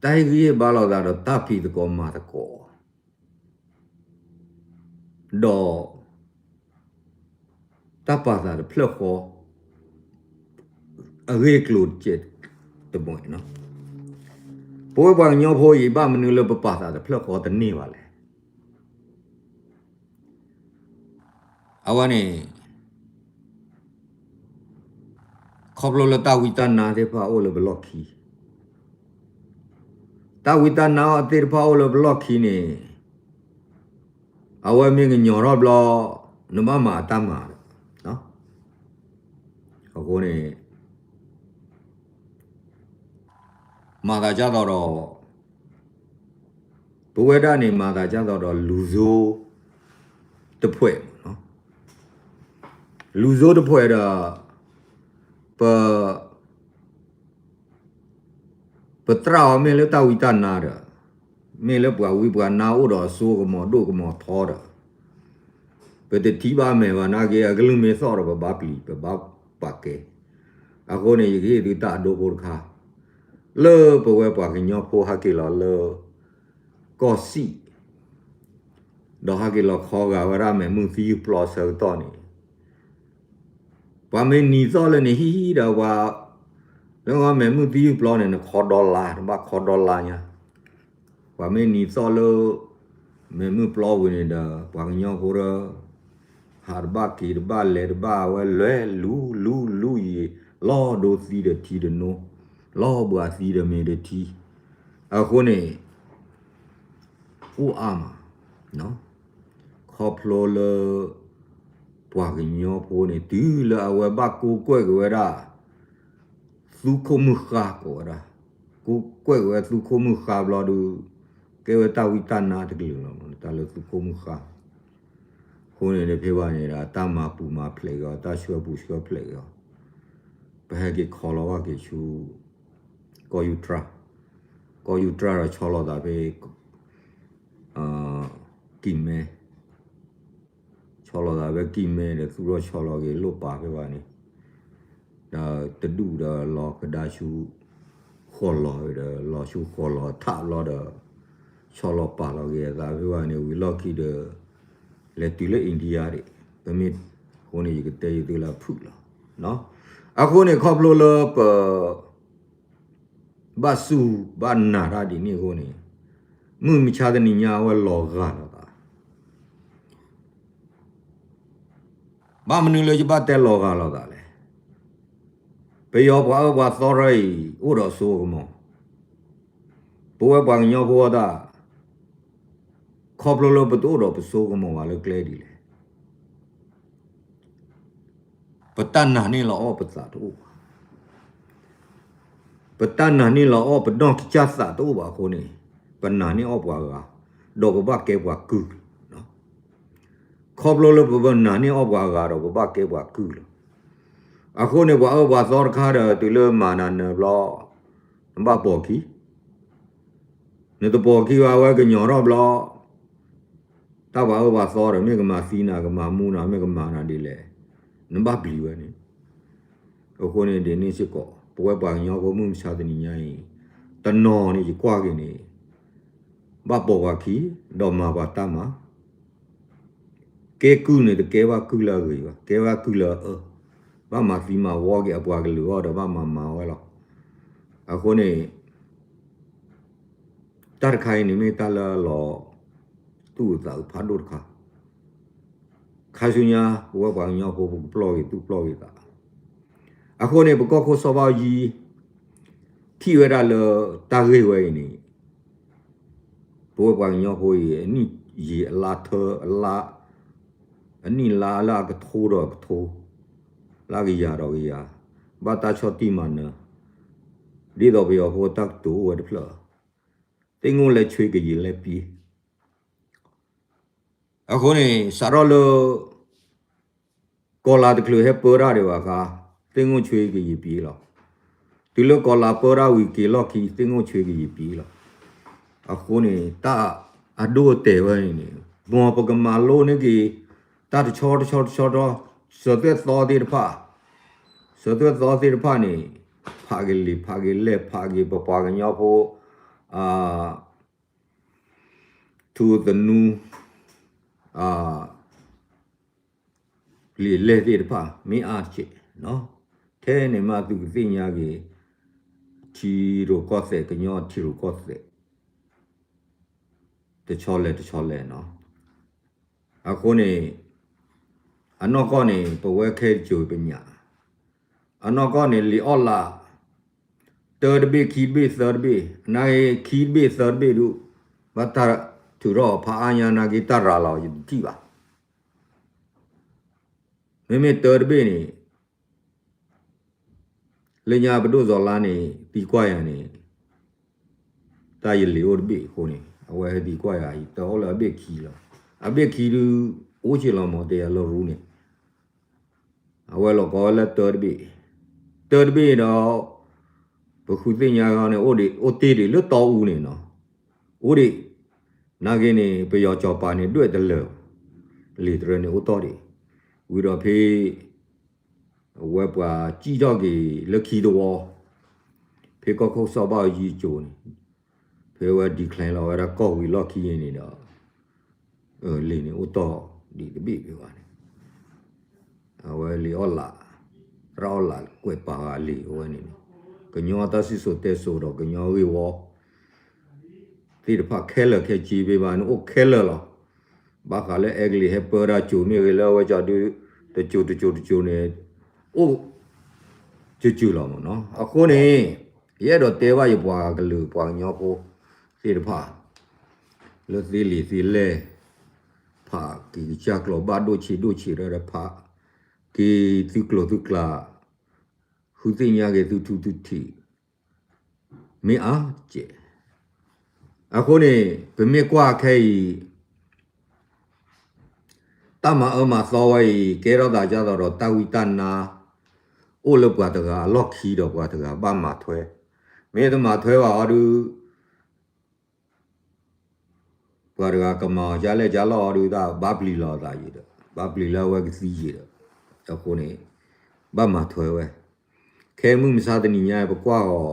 တၢ်ဟ့ၣ်ဂံၢ်ဟ့ၣ်ဘါလိာ်သးဒီးတၢ်ဖံးသကိးမၤသကိး ဒီး တၢ်ပာ်သးတဖျၢၣ်ဃီ အဂ့ၢ်အကျိၤတကဲးတမှဲၤနီၤ, ပဝဲပှၤကညီဖိအံၤ ဘၣ်မနုၤလၢပပာ်သးတဖျၢၣ်ဃီတန့ၢ်ဘၣ်လဲၣ်. အဝဲန့ၣ် ခီဖျိလၢတၢ်ဝံတၢ်နါသ့ၣ်တဖၣ်အိၣ်လၢပလီၢ်ခံ, တၢ်ဝံတၢ်နါသ့ၣ်တဖၣ်အိၣ်လၢပလီၢ်ခံန့ၣ် အဝဲမ့ၢ်ကညီၤထီၣ်ဘျီ နဘၣ်မၤအတၢ်မၤဒီး အဃိန့ၣ် မၤသးဒ်သိးဒီး ပဝဲဒၣ်န့ၣ် မၤသးဒ်သိးဒီး လူၤစိတဖှဲး, လူၤစိတဖှဲးဒီး ပ ပသရၣ်အီၤမ့ၢ်လၢတၢ်ဝံတၢ်နါဒီး မ့ၢ်လၢပှၤဝံပှၤနါအိၣ်ဒီးအစိကမီၤဒိၣ်ကမီၤထီဒီး ပတထံၣ်ဘၣ်အမဲာ်ဘၣ်နာ်က့ အကလုၢ်မ့ၢ်သီၣ်ဒီး ပဘၣ်ပျံၤ ပဘၣ်ပာ်ကဲ. အဃိန့ၣ် ယကဟ့ၣ်သုတၢ်အဒိဖိတခါ လၢပဝဲပှၤကညီဖိဟဲက့ၤလီၤလၢ ကီၢ်စံၣ် ဒီးဟဲက့ၤလီၤခီဂာ်ဝဲဒၣ်မဲာ်မုၢ်သံယုၢ်ပျီဆၢကတီၢ်န့ၣ် ပှၤမ့ၢ်နံၤသီၣ်လၢန့ၣ်ဟံၣ်ဟံၣ်ဒီးပှၤ လၢမဲာ်မုၢ်သံယုၢ်ပျီန့ၣ် နခီဒီလါ တဘၣ်ခီဒီလါညါ, ပှၤမ့ၢ်နံၤသီၣ်လၢ မဲာ်မုၢ်ပျီဝံၤန့ၣ်ဒီး ပှၤကညီဖိဒီး ဟးတဘၣ်က့ၤတဘၣ်လဲၤတဘၣ်ဝဲလဲၤလူၤလူၤလူၤယံၤ လီၤဒိသံဒီးထံတနိ လီၤဘှံးသံဒီးမ့ၢ်တထံ အဃိန့ၣ် အိၣ်အါမး ခီဖျိလၢ ပှၤကညီဖိန့ၣ် တုၤလၢအဝဲဘၣ်ကိးကွဲၢ်က့ၤဝဲဒၣ် သူခိၣ်မုၢ်ဃါကိးဝဲဒၣ်, ကိးကွဲၢ်က့ၤဝဲသူခိၣ်မုၢ်ဃါဘျီဒုး ကဲဝဲတၢ်ဝံတၢ်နါတကလုာ်လီၤ တၢ်လၢသူခိၣ်မုၢ်ဃါ အဃိန့ၣ်တဖဲဘၣ်န့ၣ်ဒီး တၢ်မၤပူၤမၤဖျဲးက့ၤအီၤ တၢ်ဆှၢပူၤဆှၢဖျဲးက့ၤအီၤ ပဟဲက့ၤခီလီၤဘၣ်က့ၤဆူ ကီၢ်ယူၢ်တြၢ်, ကီၢ်ယူၢ်တြၢ်ဒီးဆီလီၤသးဖဲ ကံၢ်မဲ ဆီလီၤသးဖဲကံၢ်မဲဒီး သူၣ်ထီၣ်ဆီလီၤက့ၤလိၣ်ပာ်ဖဲဘၣ်န့ၣ်, ဒီးတဒူၣ်ဒီးလီၤကဒါဆူ ဃီလီၤဒီး လီၤဆူဃီလီၤထးဘျီဒီး ဆီလီၤပာ်လီၤက့ၤအသးဖဲဘၣ်န့ၣ် ဝံၤလီၢ်ခံဒီး လဲၤတုၤလၢ India ဒံး, ပမ့ၢ်အဃိန့ၣ် ယကတဲယသုလၢအဖုၣ်လီၤ. အဃိန့ၣ် ခီဖျိလၢပ ဘၣ်စူၢ်ဘၣ်နာ်တၢ်ဒ်န့ၣ်အဃိန့ၣ်, မုၢ်မဆါတနံၤညါအဝဲလီၤဂာ်လိာ်သး, ဘၣ်မနုၤလၢယဘၣ်တဲလီၤဂာ်လိာ်သးလဲၣ်. ပယီၤပှၤအၢပှၤသီရၢအံၤ အိၣ်ဒီးစိကမီၤ, ပဝဲပှၤကညီဖိအတၢ် ခီဖျိလၢပတအိၣ်ဒီးပစိကမီၤဘၣ်လၢကျဲဒ်လဲၣ်. ပတၢ်နာ်န့ၢ်လီၤအီၣ်ပသးတအိၣ်ဘၣ်. ပတၢ်နာ်န့ၢ်လီၤအီၣ်ပနီၢ်ကစၢ်သးတအိၣ်ဘၣ်အဃိန့ၣ်, ပနာ်န့ၢ်အီၣ်ပှၤဂၤ, ဒီးပဘၣ်ကဲပှၤကုၢ်လီၤ. ခီဖျိလၢပဘၣ်နာ်န့ၢ်အီၣ်ပှၤအဂၤဒီး ပဘၣ်ကဲပှၤကုၢ်လီၤ. အဃိန့ၣ် ပှၤအၢပှၤသီတခါဒီး တုၤလၢမၤနၤနၢၤဘျီ နဘၣ်ပိာ်ခံ, နတပိာ်ခံဘၣ် အဝဲကညီၤထီၣ်ဘျီ တၢ်ပှၤအၢပှၤသီဒီး မ့ၢ်ကမၤသံနၤ ကမၤမူနၤ မ့ၢ်ကမၤနၤဒ်လဲၣ်, နဘၣ်ပျံၤဝဲန့ၣ်. အဃိန့ၣ်ဒ်န့ၣ်စ့ၢ်ကီး ပဝဲပှၤကညီဖိမုၢ်မဆါတနံၤညါအံၤ တနီၤန့ၣ် ယကွၢ်က့ၤန့ၣ် ဘၣ်ပိာ်ပှၤခံ ဒီးမၤပှၤတၢ်မၤ ကဲကုၢ်န့ၣ် တကဲဘၣ်ကုၢ်လၢအဂ့ၤဘၣ်, ကဲဘၣ်ကုၢ်လၢအအၢ, ဘၣ်မၤသံမၤဝီက့ၤအပှၤကလုာ်အဂီၢ်ဒီး ဘၣ်မၤမၤဝဲလီၤ. အဃိန့ၣ် တၢ်တခါအံၤန့ၣ်မ့ၢ်တၢ်လၢအလီၤသူၣ်အုးသးအုးဖးဒိၣ်တခါ, ခါဆူညါ ပဝဲပှၤကညီဖိ ပကပျီၢ်က့ၤသူၣ်ပျီၢ်က့ၤသး. အဃိန့ၣ် ပကီၢ်ခိၣ်စီၤဘၣ်အူကၠံ ထံၣ်ဝဲဒၣ်လၢတၢ်ဂ့ၢ်ဝဲအံၤန့ၣ် ပဝဲပှၤကညီဖိအံၤ အနံၣ်ယံာ်အလါထၢအလါ, အနံၣ်လါလၢအကထိဒီးအကထိ, လၢကယၤဒီးကယၤ, ဘၣ်တၢ်ဆီၣ်တံၢ်မၤနၢၤ, ဒ်သိးပယီၤဖိတၢ်ကတိၤအိၣ်ဝဲတဖျၢၣ်, သ့ၣ်ငိၣ်လဲၤဆွ့ကယံာ်လဲၤပံၤ အဃိန့ၣ် စးထီၣ်လၢ ကီၤလၤတချုးဟဲပၢတၢ်ဒံးဘၣ်အခါ, သ့ၣ်ငိၣ်ဆွ့ကယံာ်ပံၤလီၤ. တုၤလၢကီၤလၤပၢတၢ်ဝံၤက့ၤလီၢ်ခံ သ့ၣ်ငိၣ်ဆွ့ကယံာ်ပံၤလီၤ. အဃိန့ၣ် တၢ်အဒိအတဲာ်ဝဲန့ၣ်န့ၣ် မ်ပကမၤလိန့ၢ်က့ၤ တၢ်တဆီတဆီတဆီတဆီ, စၢၤသွဲၣ်သီသ့ၣ်တဖၣ်, စၢၤသွဲၣ်သီသ့ၣ်တဖၣ်န့ၣ် ဖးက့ၤလံာ်ဖးက့ၤလဲၢ် ဖးက့ၤပပှၤကညီဖိ ထူသနူ လံာ်လဲၢ်သ့ၣ်တဖၣ် မ့ၢ်အါတက့ၢ်, ထဲန့ၣ်မးသုကသ့ၣ်ညါက့ၤ ထံရူၢ်ကီၢ်သဲး ကညီထံရူၢ်ကီၢ်သဲး တဆီလဲၣ်တဆီလဲၣ်နီၤ. အဃိန့ၣ် အနီၢ်ကီၢ်န့ၣ် ပဝဲခဲအံၤတစိၤပညၣ်, အနီၢ်ကီၢ်န့ၣ် လံာ်အီၣ်လး တၢတဘ့ၣ် ခံတဘ့ၣ် သၢတဘ့ၣ်, နာ်က့ခံတဘ့ၣ် သၢတဘ့ၣ်ဒုး ဘၣ်တၢ်ထုးထီၣ်ဖးအါညါ နာ်က့တၢ်ရၤလီၤ ယတထံၣ်ဘၣ်. မ့မ့ၢ်တၢတဘ့ၣ်န့ၣ် လၢညါပဒိၣ်စီၤလါန့ၣ် သံကွၢ်ယၤန့ၣ် တၢ်ယလံာ်အိၣ်တဘ့ၣ်အဃိန့ၣ် အဝဲဟဲသံကွၢ်ယၤ ယတၢ်အိၣ်လၢအဘ့ၣ်ခံလီၤ. အဘ့ၣ်ခံဒုး အိၣ်က့ၤလီၤမး တယၤလၢရူန့ၣ် အဝဲလီၤကိးဝဲလၢတၢတဘ့ၣ်, တၢတဘ့ၣ်ဒီး ပဃုသ့ၣ်ညါန့ၣ် အိၣ်တ့ၢ်ဒံးလၢတီအူန့ၣ်နီၤ, အိၣ်ဒံး, နာ်က့န့ၣ် ပယီၤစီၤပၤန့ၣ် ဒွဲၣ်တလၢာ်ဘၣ်, လံာ်တရၢန့ၣ်အိၣ်တီၢ်ဒံး, ဝံၤဒီးဖဲ အဝဲပှၤစံၣ်ထီၣ်က့ၤလၢခံတဝီ, ဖဲကီၢ်ခိၣ်စီၤဘၣ်အူကၠံအစိၤန့ၣ်, ဖဲအဝဲ declare လီၤဝဲဒၣ်ကီၢ်ဝံၤလီၢ်ခံန့ၣ်ဒီး လံာ်န့ၣ်အိၣ်တီၢ်ဒံးတဘ့ၣ်ဖဲဘၣ်န့ၣ်, အဝဲလံာ်အီၣ်လး, သရၣ်အီၣ်လးကွဲးပာ်ဝဲလံာ်အဝဲန့ၣ်န့ၣ်, ကညီတၢ်စံၣ်စိၤတဲစိၤဒီးကညီဂ့ၢ်ဝီ သ့ၣ်တဖၣ်ခဲလၢာ်ခဲဆ့ဖဲဘၣ်န့ၣ် အိၣ်ခဲလၢာ်လီၤ. ဘၣ်ဃးလၢအဲကလံးဟဲပၢတၢ်စိၤမ့ၢ်ဂ့ၤ လၢအဝဲကၠီဒု တစိၤတစိၤတစိၤန့ၣ် အိၣ် ကၠူကၠူလီၤမးနီၤ. အဃိန့ၣ် ယအဲၣ်ဒိးတဲဘၣ်ယပှၤကလုာ်ပှၤကညီဖိသ့ၣ်တဖၣ် လၢသ့လံာ်သ့လဲၢ် ဖးက့ၤကစၢ်ကျိာ်ဘၣ်ဒိၣ်ဆံးဒိၣ်ဆံးဒီး ဖးက့ၤသုကျိာ်သုကျဲ ဃုသ့ၣ်ညါက့ၤသုထူသုထံး မ့ၢ်အါကဲး. အဃိန့ၣ် ပမ့ၢ်ကွၢ်ခဲအံၤ တၢ်မၤအၢမၤသီဝဲအံၤ ကဲထီၣ်သးဒ်သိးဒီး တၢ်ဝံတၢ်နါ အိၣ်လၢပှၤတဂၤအလီၢ်ခံဒီး ပှၤတဂၤဘၣ်မၤထွဲ, မ့ၢ်တမၤထွဲဘၣ်အီၤဒုး ပှၤတဂၤကမၤအီၤကလဲၣ်ကလီအီၤဒုး တၢ်ဘၣ်ပျံၤလီၤအသးယံာ်ဒီး ဘၣ်ပျံၤလၢအဝဲကသံယံာ်ဒီး အဃိန့ၣ် ဘၣ်မၤထွဲဝဲ. ခဲမုၢ်မဆါတနံၤညါ ပကွၢ်ဃီၤ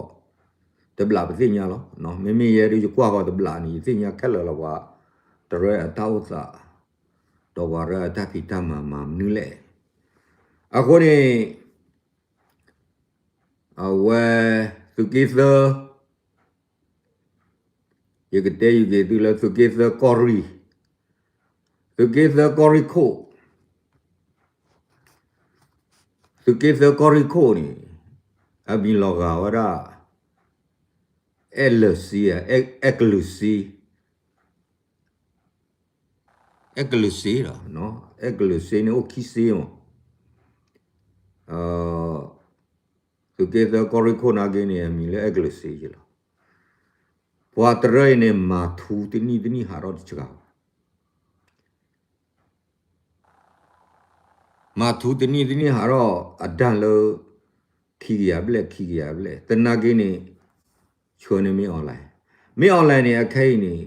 တဘျးပသ့ၣ်ညါလီၤ. မ့မ့ၢ်ယဲဒုး ယကွၢ်ဃီၤတဘျးန့ၣ် ယသ့ၣ်ညါခဲလၢာ်လီၤ ပှၤတရၢအတၢ်အိၣ်သး ဒီးပှၤရၢအတၢ်ဖံးတၢ်မၤမၤမနုၤလဲၣ်. အဃိန့ၣ် အဝဲ သုးက့သၢ ယကတဲယူၤက့ၤသုလၢသုးက့သၢကီၢ်ရ့ၣ်, သုးက့သၢကီၢ်ရ့ၣ်ခိၣ်, သုးက့သၢကီၢ်ရ့ၣ်ခိၣ်န့ၣ် အမံၤလီၤဂာ်ဝဲဒၣ် အဲၣ်လၢာ်စ့, အဲၣ်ကလုာ်စ့, အဲၣ်ကလုာ်စ့လီၤ. အဲၣ်ကလုာ်စ့န့ၣ် အိၣ်ခံစ့မး သုးက့သၢကီၢ်ရ့ၣ်ခိၣ်နာ်က့န့ၣ် အမံၤလၢအဲၣ်ကလုာ်စ့ယဲလီၤ. ပှၤတရၢအံၤန့ၣ် မၤထူတနံၣ်တနံၣ်ဟးထီၣ်တစှၤဘၣ်. မၤထူတနံၣ်တနံၣ်ဟးထီၣ်အတၢ်လၢ ခံကယၤဘျဲၣ် ခံကယၤဘျဲၣ် သနာ်က့န့ၣ် ဆှၢန့ၢ်မ့ၢ် online, မ့ၢ် online န့ၣ် အခဲအံၤန့ၣ်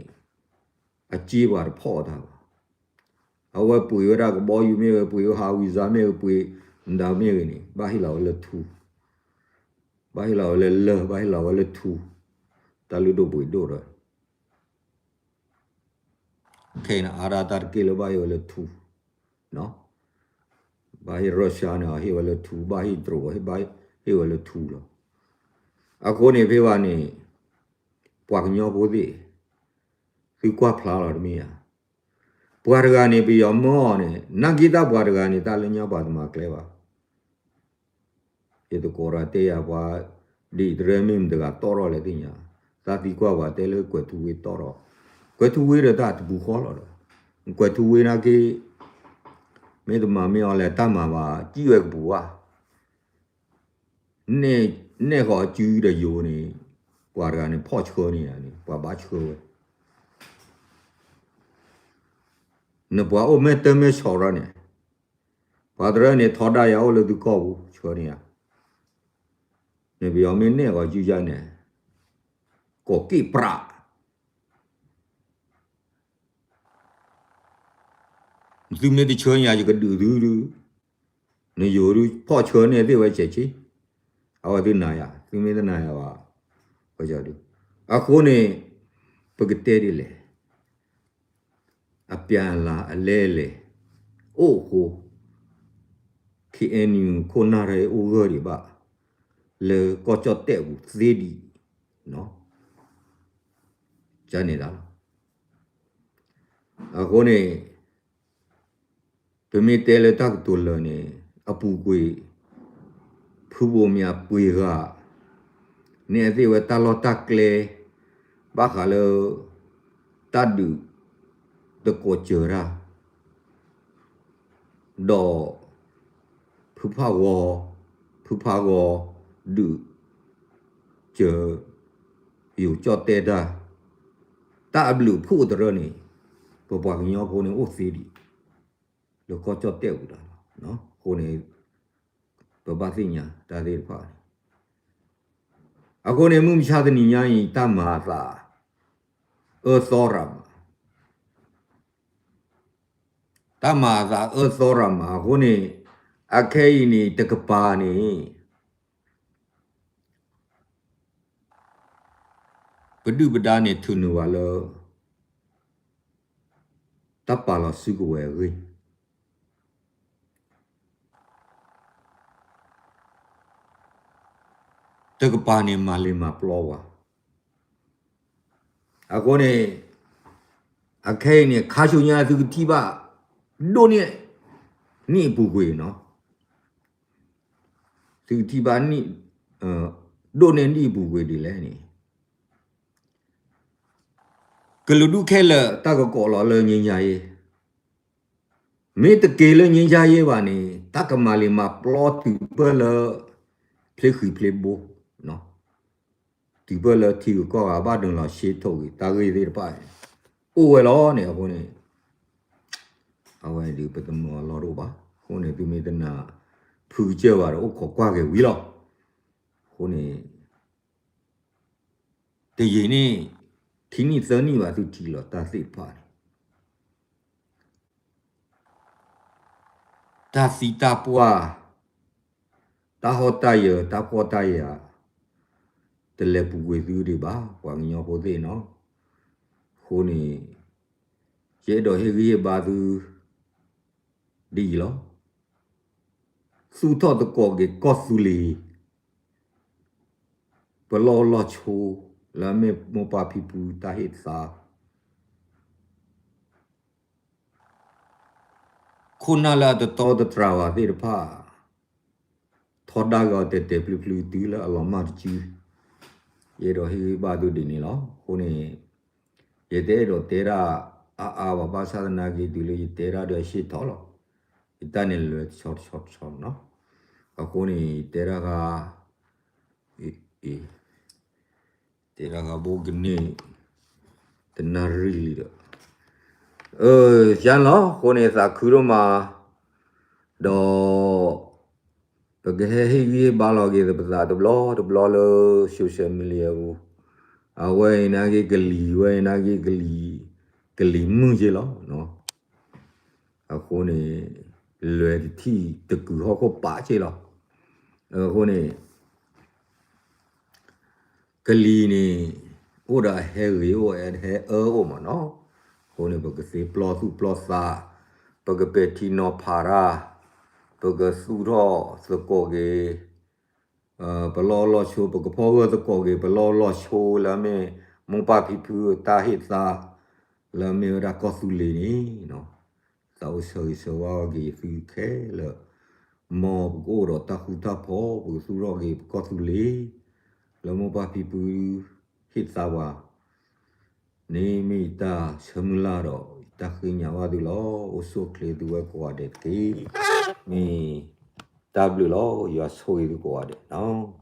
အစ့ပှၤတဖီၣ်အီၤတၢ်ဘၣ်. အဝဲပှ့ၤဝဲဒၣ်ကဘီယူၤမ့ၢ်ဂ့ၤ ပှ့ၤဝဲ howitzer မ့ၢ်ဂ့ၤ ပှ့ၤမတၤမ့ၢ်ဂ့ၤန့ၣ် ဘၣ်ဟ့ၣ်လီၤဝဲလၢထူ, ဘၣ်ဟ့ၣ်လီၤဝဲလၢလၢၢ် ဘၣ်ဟ့ၣ်လီၤဝဲလၢထူ, တၢ်လုၢ်ဒိၣ်ပှ့ၤဒိၣ်ဒီး ခဲအံၤန့ၣ် အါဒၣ်တၢ်တက့ၢ်လၢဘၣ်ဟ့ၣ်ဝဲလၢထူ, ဘၣ်ဟ့ၣ် Russia န့ၣ် ဟ့ၣ်ဝဲလၢထူ, ဘၣ်ဟ့ၣ် drone ဟ့ၣ်ဝဲလၢထူလီၤ. အဃိန့ၣ်ဖဲဘၣ်န့ၣ် ပှၤကညီဖိသ့ၣ် သုကွၢ်ဖျါလီၤတမ့ၢ်ဧါ. ပှၤတဂၤန့ၣ် ပယီၤမၢအီၤန့ၣ် နာ်က့တၢ်ပှၤတဂၤန့ၣ် တၢ်လၢညါပှၤတမၤကျဲဘၣ်. ယသကိးတဂၤတဲယၤ ပှၤဒ်အံၤတရၢမ့ၢ်မတဂၤတီၣ်ထီၣ်လဲၣ်သ့ၣ်ညါ, တၢ်သံကွၢ်ပှၤတဲလၢကွဲးထူဝ့တီၣ်ထီၣ်, ကွဲးထူဝ့ဒီးတၢ်တပူၤဃီလီၤဒီး, ကွဲးထူဝ့နာ်က့ မ့ၢ်တမၤမ့ၢ်အီၤလဲၣ် တၢ်မၤဘၣ် စံၣ်ဝဲကပူၤဘၣ်. နဲၣ်ဃီၤအစုဒီးယိၤန့ၣ် ပှၤတဂၤန့ၣ် ဖီၣ်ဆှၢန့ၢ်ယၤန့ၣ် ပှၤဘၣ်ဆှၢဝဲ, နပှၤအိၣ်မဲာ်တၢ်မဲာ်ဆီးရၢန့ၣ်, ပှၤတရၢန့ၣ် ထီဒါယၤအိၣ်လၢသုကီၢ်ပူၤ ဆှၢန့ၢ်ယၤ, နပယီၤမ့ၢ်နဲၣ်ဃီၤစုယါန့ၣ် ကိးက့ၣ်ပြး သုမ့ၢ်တဆှၢန့ၢ်ယၤ ယကဒုးသုဒုး, နယိၤဒုး ဖီၣ်ဆှၢန့ၢ်သ့ၣ်ဝဲဆဲးဆ့, အဝဲသုနာ်ယၤ သုမ့ၢ်တနာ်ယၤဘၣ်, အဃိန့ၣ် ပကတဲဒ်လဲၣ်, အပျဲၢ်အလၤအလဲအလဲ အိၣ်အဃိ KNU ခိၣ်နၢ်တအိၣ်ဂၢၢ်ဒံးဘၣ် လၢကီၢ်ကၠီၣ်တဲၣ်ပူၤသ့ဒံး, ကန့ၣ်ဒၣ်လီၤ. အဃိန့ၣ် ပမ့ၢ်တဲလၢတၢ်ကတိၤလၢာ်န့ၣ် အပူၤကွံာ် ဖုဘိၣ်မၠးပှ့ၤဂၤ န့ၣ်အသ့ၣ်ဝဲတၢ်လီၢ်တၢ်ကျဲ ဘၣ်ဃးလၢ တၢ်ဒုး တကိးစၢၤတၢ် ဒီး ဖုဖးဂီၤ ဖုဖးဂီၤ ဒုး စၢၤ ယိၤကၠီၣ်တဲၣ်တၢ် တၢ်အဘျုးအဖှိၣ်တရၢန့ၣ် ပပှၤကညီဖိန့ၣ်အိၣ်သ့ဒံး လၢကီၢ်ကၠီၣ်တဲၣ်ပူၤတၢ်လီၤ. အဃိန့ၣ် ပဘၣ်သ့ၣ်ညါတၢ်သ့ၣ်တဖၣ်န့ၣ် အဃိန့ၣ် မုၢ်မဆါတနံၤညါအံၤ တၢ်မၤအသး အၢသီရၤမး တၢ်မၤအသးအၢသီရၤမးအဃိန့ၣ် အခဲအံၤန့ၣ် တကပၤန့ၣ် ပဒုၣ်ပဒါန့ၣ် ထုးနုာ်ဝဲလၢ တၢ်ပာ်လီၤစုကဝဲၤအဂ့ၢ် တကပၤန့ၣ် မၤလ့ၤမၤပျီဝဲ အဃိန့ၣ် အခဲအံၤန့ၣ် ခါဆူညါသုကထံၣ်ဘၣ် ဒိၣ်န့ၢ် နံၣ်အပူၤကွံာ်နီၤ သုကထံၣ်ဘၣ် ဒိၣ်န့ၢ်နံၣ်အပူၤကွံာ်ဒ်လဲၣ်န့ၣ် ကလုာ်ဒူၣ်ခဲလၢာ် တၢ်ကကိးလီၤလၢ ငြိမ်းချမ်းရေး မ့ၢ်တက့ၤလၢ ငြိမ်းချမ်းရေး ဘၣ်န့ၣ် တၢ်ကမၤလ့ၤမၤပျီတုၤဖဲလၢ ဖျ့ဃံးဖျ့ဘိ တုၤဖဲလၢထံဂုၤကီၢ်ဂၤဘၣ်ဒုးလီၤရှဲထိးဂ့ၤ တၢ်ဂ့ၢ်သ့ၣ်တဖၣ်န့ၣ် အိၣ်ဝဲလီၤန့ၣ်အဃိန့ၣ် အဝဲဒုးပတမၢအလီၢ်တအိၣ်ဘၣ်. အဃိန့ၣ် သုမ့ၢ်တနာ်ဖုကစၢၢ်ဘၣ်ဒီး အိၣ်ခိးကွၢ်က့ၤဝံၤလီၤ. အဃိန့ၣ် တယံာ်န့ၣ် ခံနံၣ်သၢနံၣ်ဘၣ် သုထံၣ်လီၤတၢ်သ့ၣ်တဖၣ်န့ၣ် တၢ်သံတၢ်ပှၢ် တၢ်ဟီၣ်တၢ်ယၢၤ တၢ်ဖှီၣ်တၢ်ယာ် တလဲၤပူၤကွံာ်သုဒံးဘၣ် ပှၤကညီဖိသ့ၣ်နီၤ. အဃိန့ၣ် ယအဲၣ်ဒိးဟ့ၣ်ဂံၢ်ဟ့ၣ်ဘါသု ဒ်အံၤလီၤ. သူၣ်ထီၣ်သကိးက့ၤကီၢ်သူလ့ၤ ပလီၢ်အိၣ်လီၢ်ဆိ လၢအမ့ၢ်မိၢ်ပၢ်ဖံဖုတၢ်ဟ့ၣ်သါ ခိၣ်နၢ်လၢအတတီတတြၢ်ဘၣ်သ့ၣ်တဖၣ် ထီဒါက့ၤအီၤတဲာ်တဲာ်ဖျုးဖျုးတုၤလၢအလီၤမၢ်တစု ယအဲၣ်ဒိးဟ့ၣ်ဂံၢ်ဘါသုဒ်န့ၣ်လီၤ. အဃိန့ၣ် ယတအဲၣ်ဒိးတဲဒၣ်အါအါဘၣ် ဘၣ်ဆၣ်သနာ်က့ တုၤလၢယတဲဒၣ်ဒီးအဆ့ၣ်ထီၣ်လီၤ. ယတၢ်န့ၣ်လဲၤတဆီတဆီတဆီနီၤ. အဃိန့ၣ် ယတဲဒၣ်ဂၤ တဲဒၣ်ဂၤဘိကန့ၢ် တနၣ်ရံၣ်လံဒီး, အၢ ယါလီၤ အဃိန့ၣ် သးခုဒိၣ်မး, ဒီး ပကဟဲဟ့ၣ်ဂံၢ်ဟ့ၣ်ဘါလီၤက့ၤပသးတဘျီတဘျီလၢ social media ပူၤ, အဝဲအံၤနာ်က့ကလံၤ, ဝဲအံၤနာ်က့ကလံၤ, ကလံၤမုၢ်က့လီၤ. အဃိန့ၣ် လဲၤတထံၣ်တကုာ်ဟီၣ်ခိၣ်ပာ်က့လီၤ. အဃိန့ၣ် ကလံၤန့ၣ် အိၣ်ဒီးအဟဲဂ့ၤအိၣ် အဟဲအၢအိၣ်မးနီၤ. အဃိန့ၣ် ပကသ့ပျီသူၣ်ပျီသး, ပကပဲာ်ထံနီၤဖးတၢ်, ပကသူၣ်ထီၣ်သကိးက့ၤ ပလီၢ်လီၢ်ဆိ ပကဖီၣ်ဂၢၢ်သကိးက့ၤ ပလီၢ်လီၢ်ဆိလၢအမ့ၢ် မိၢ်ပၢ်ဖံဖုတၢ်ဟ့ၣ်သါ လၢအမ့ၢ်ဝဲဒၣ်ကီၢ်သူလ့ၤန့ၣ်, သးအိၣ်ဆၢဂ့ၤဆၢဝါက့ၤသုခဲလၢာ်, မ်ပကအိၣ်ဒီးတၢ်ဃူတၢ်ဖိး ပကသူၣ်ထီၣ်က့ၤပကီၢ်သူလ့ၤ လၢမိၢ်ပၢ်ဖံဖုဟ့ၣ်သါပှၤ န့ၣ်မ့ၢ်ယတၢ်ဆၢမုၢ်လၢ်ဒီး ယတၢ်ဃ့ညါဘၣ်သုလီၤ. အိၣ်ဆူၣ်အိၣ်ချ့သုဝဲကိးဂၤဒဲးတက့ၢ်. မ့ၢ်တၢ်ဘျုးလီၤ. ယွၤဆိၣ်ဂ့ၤသုကိးဂၤဒဲးနီၤ.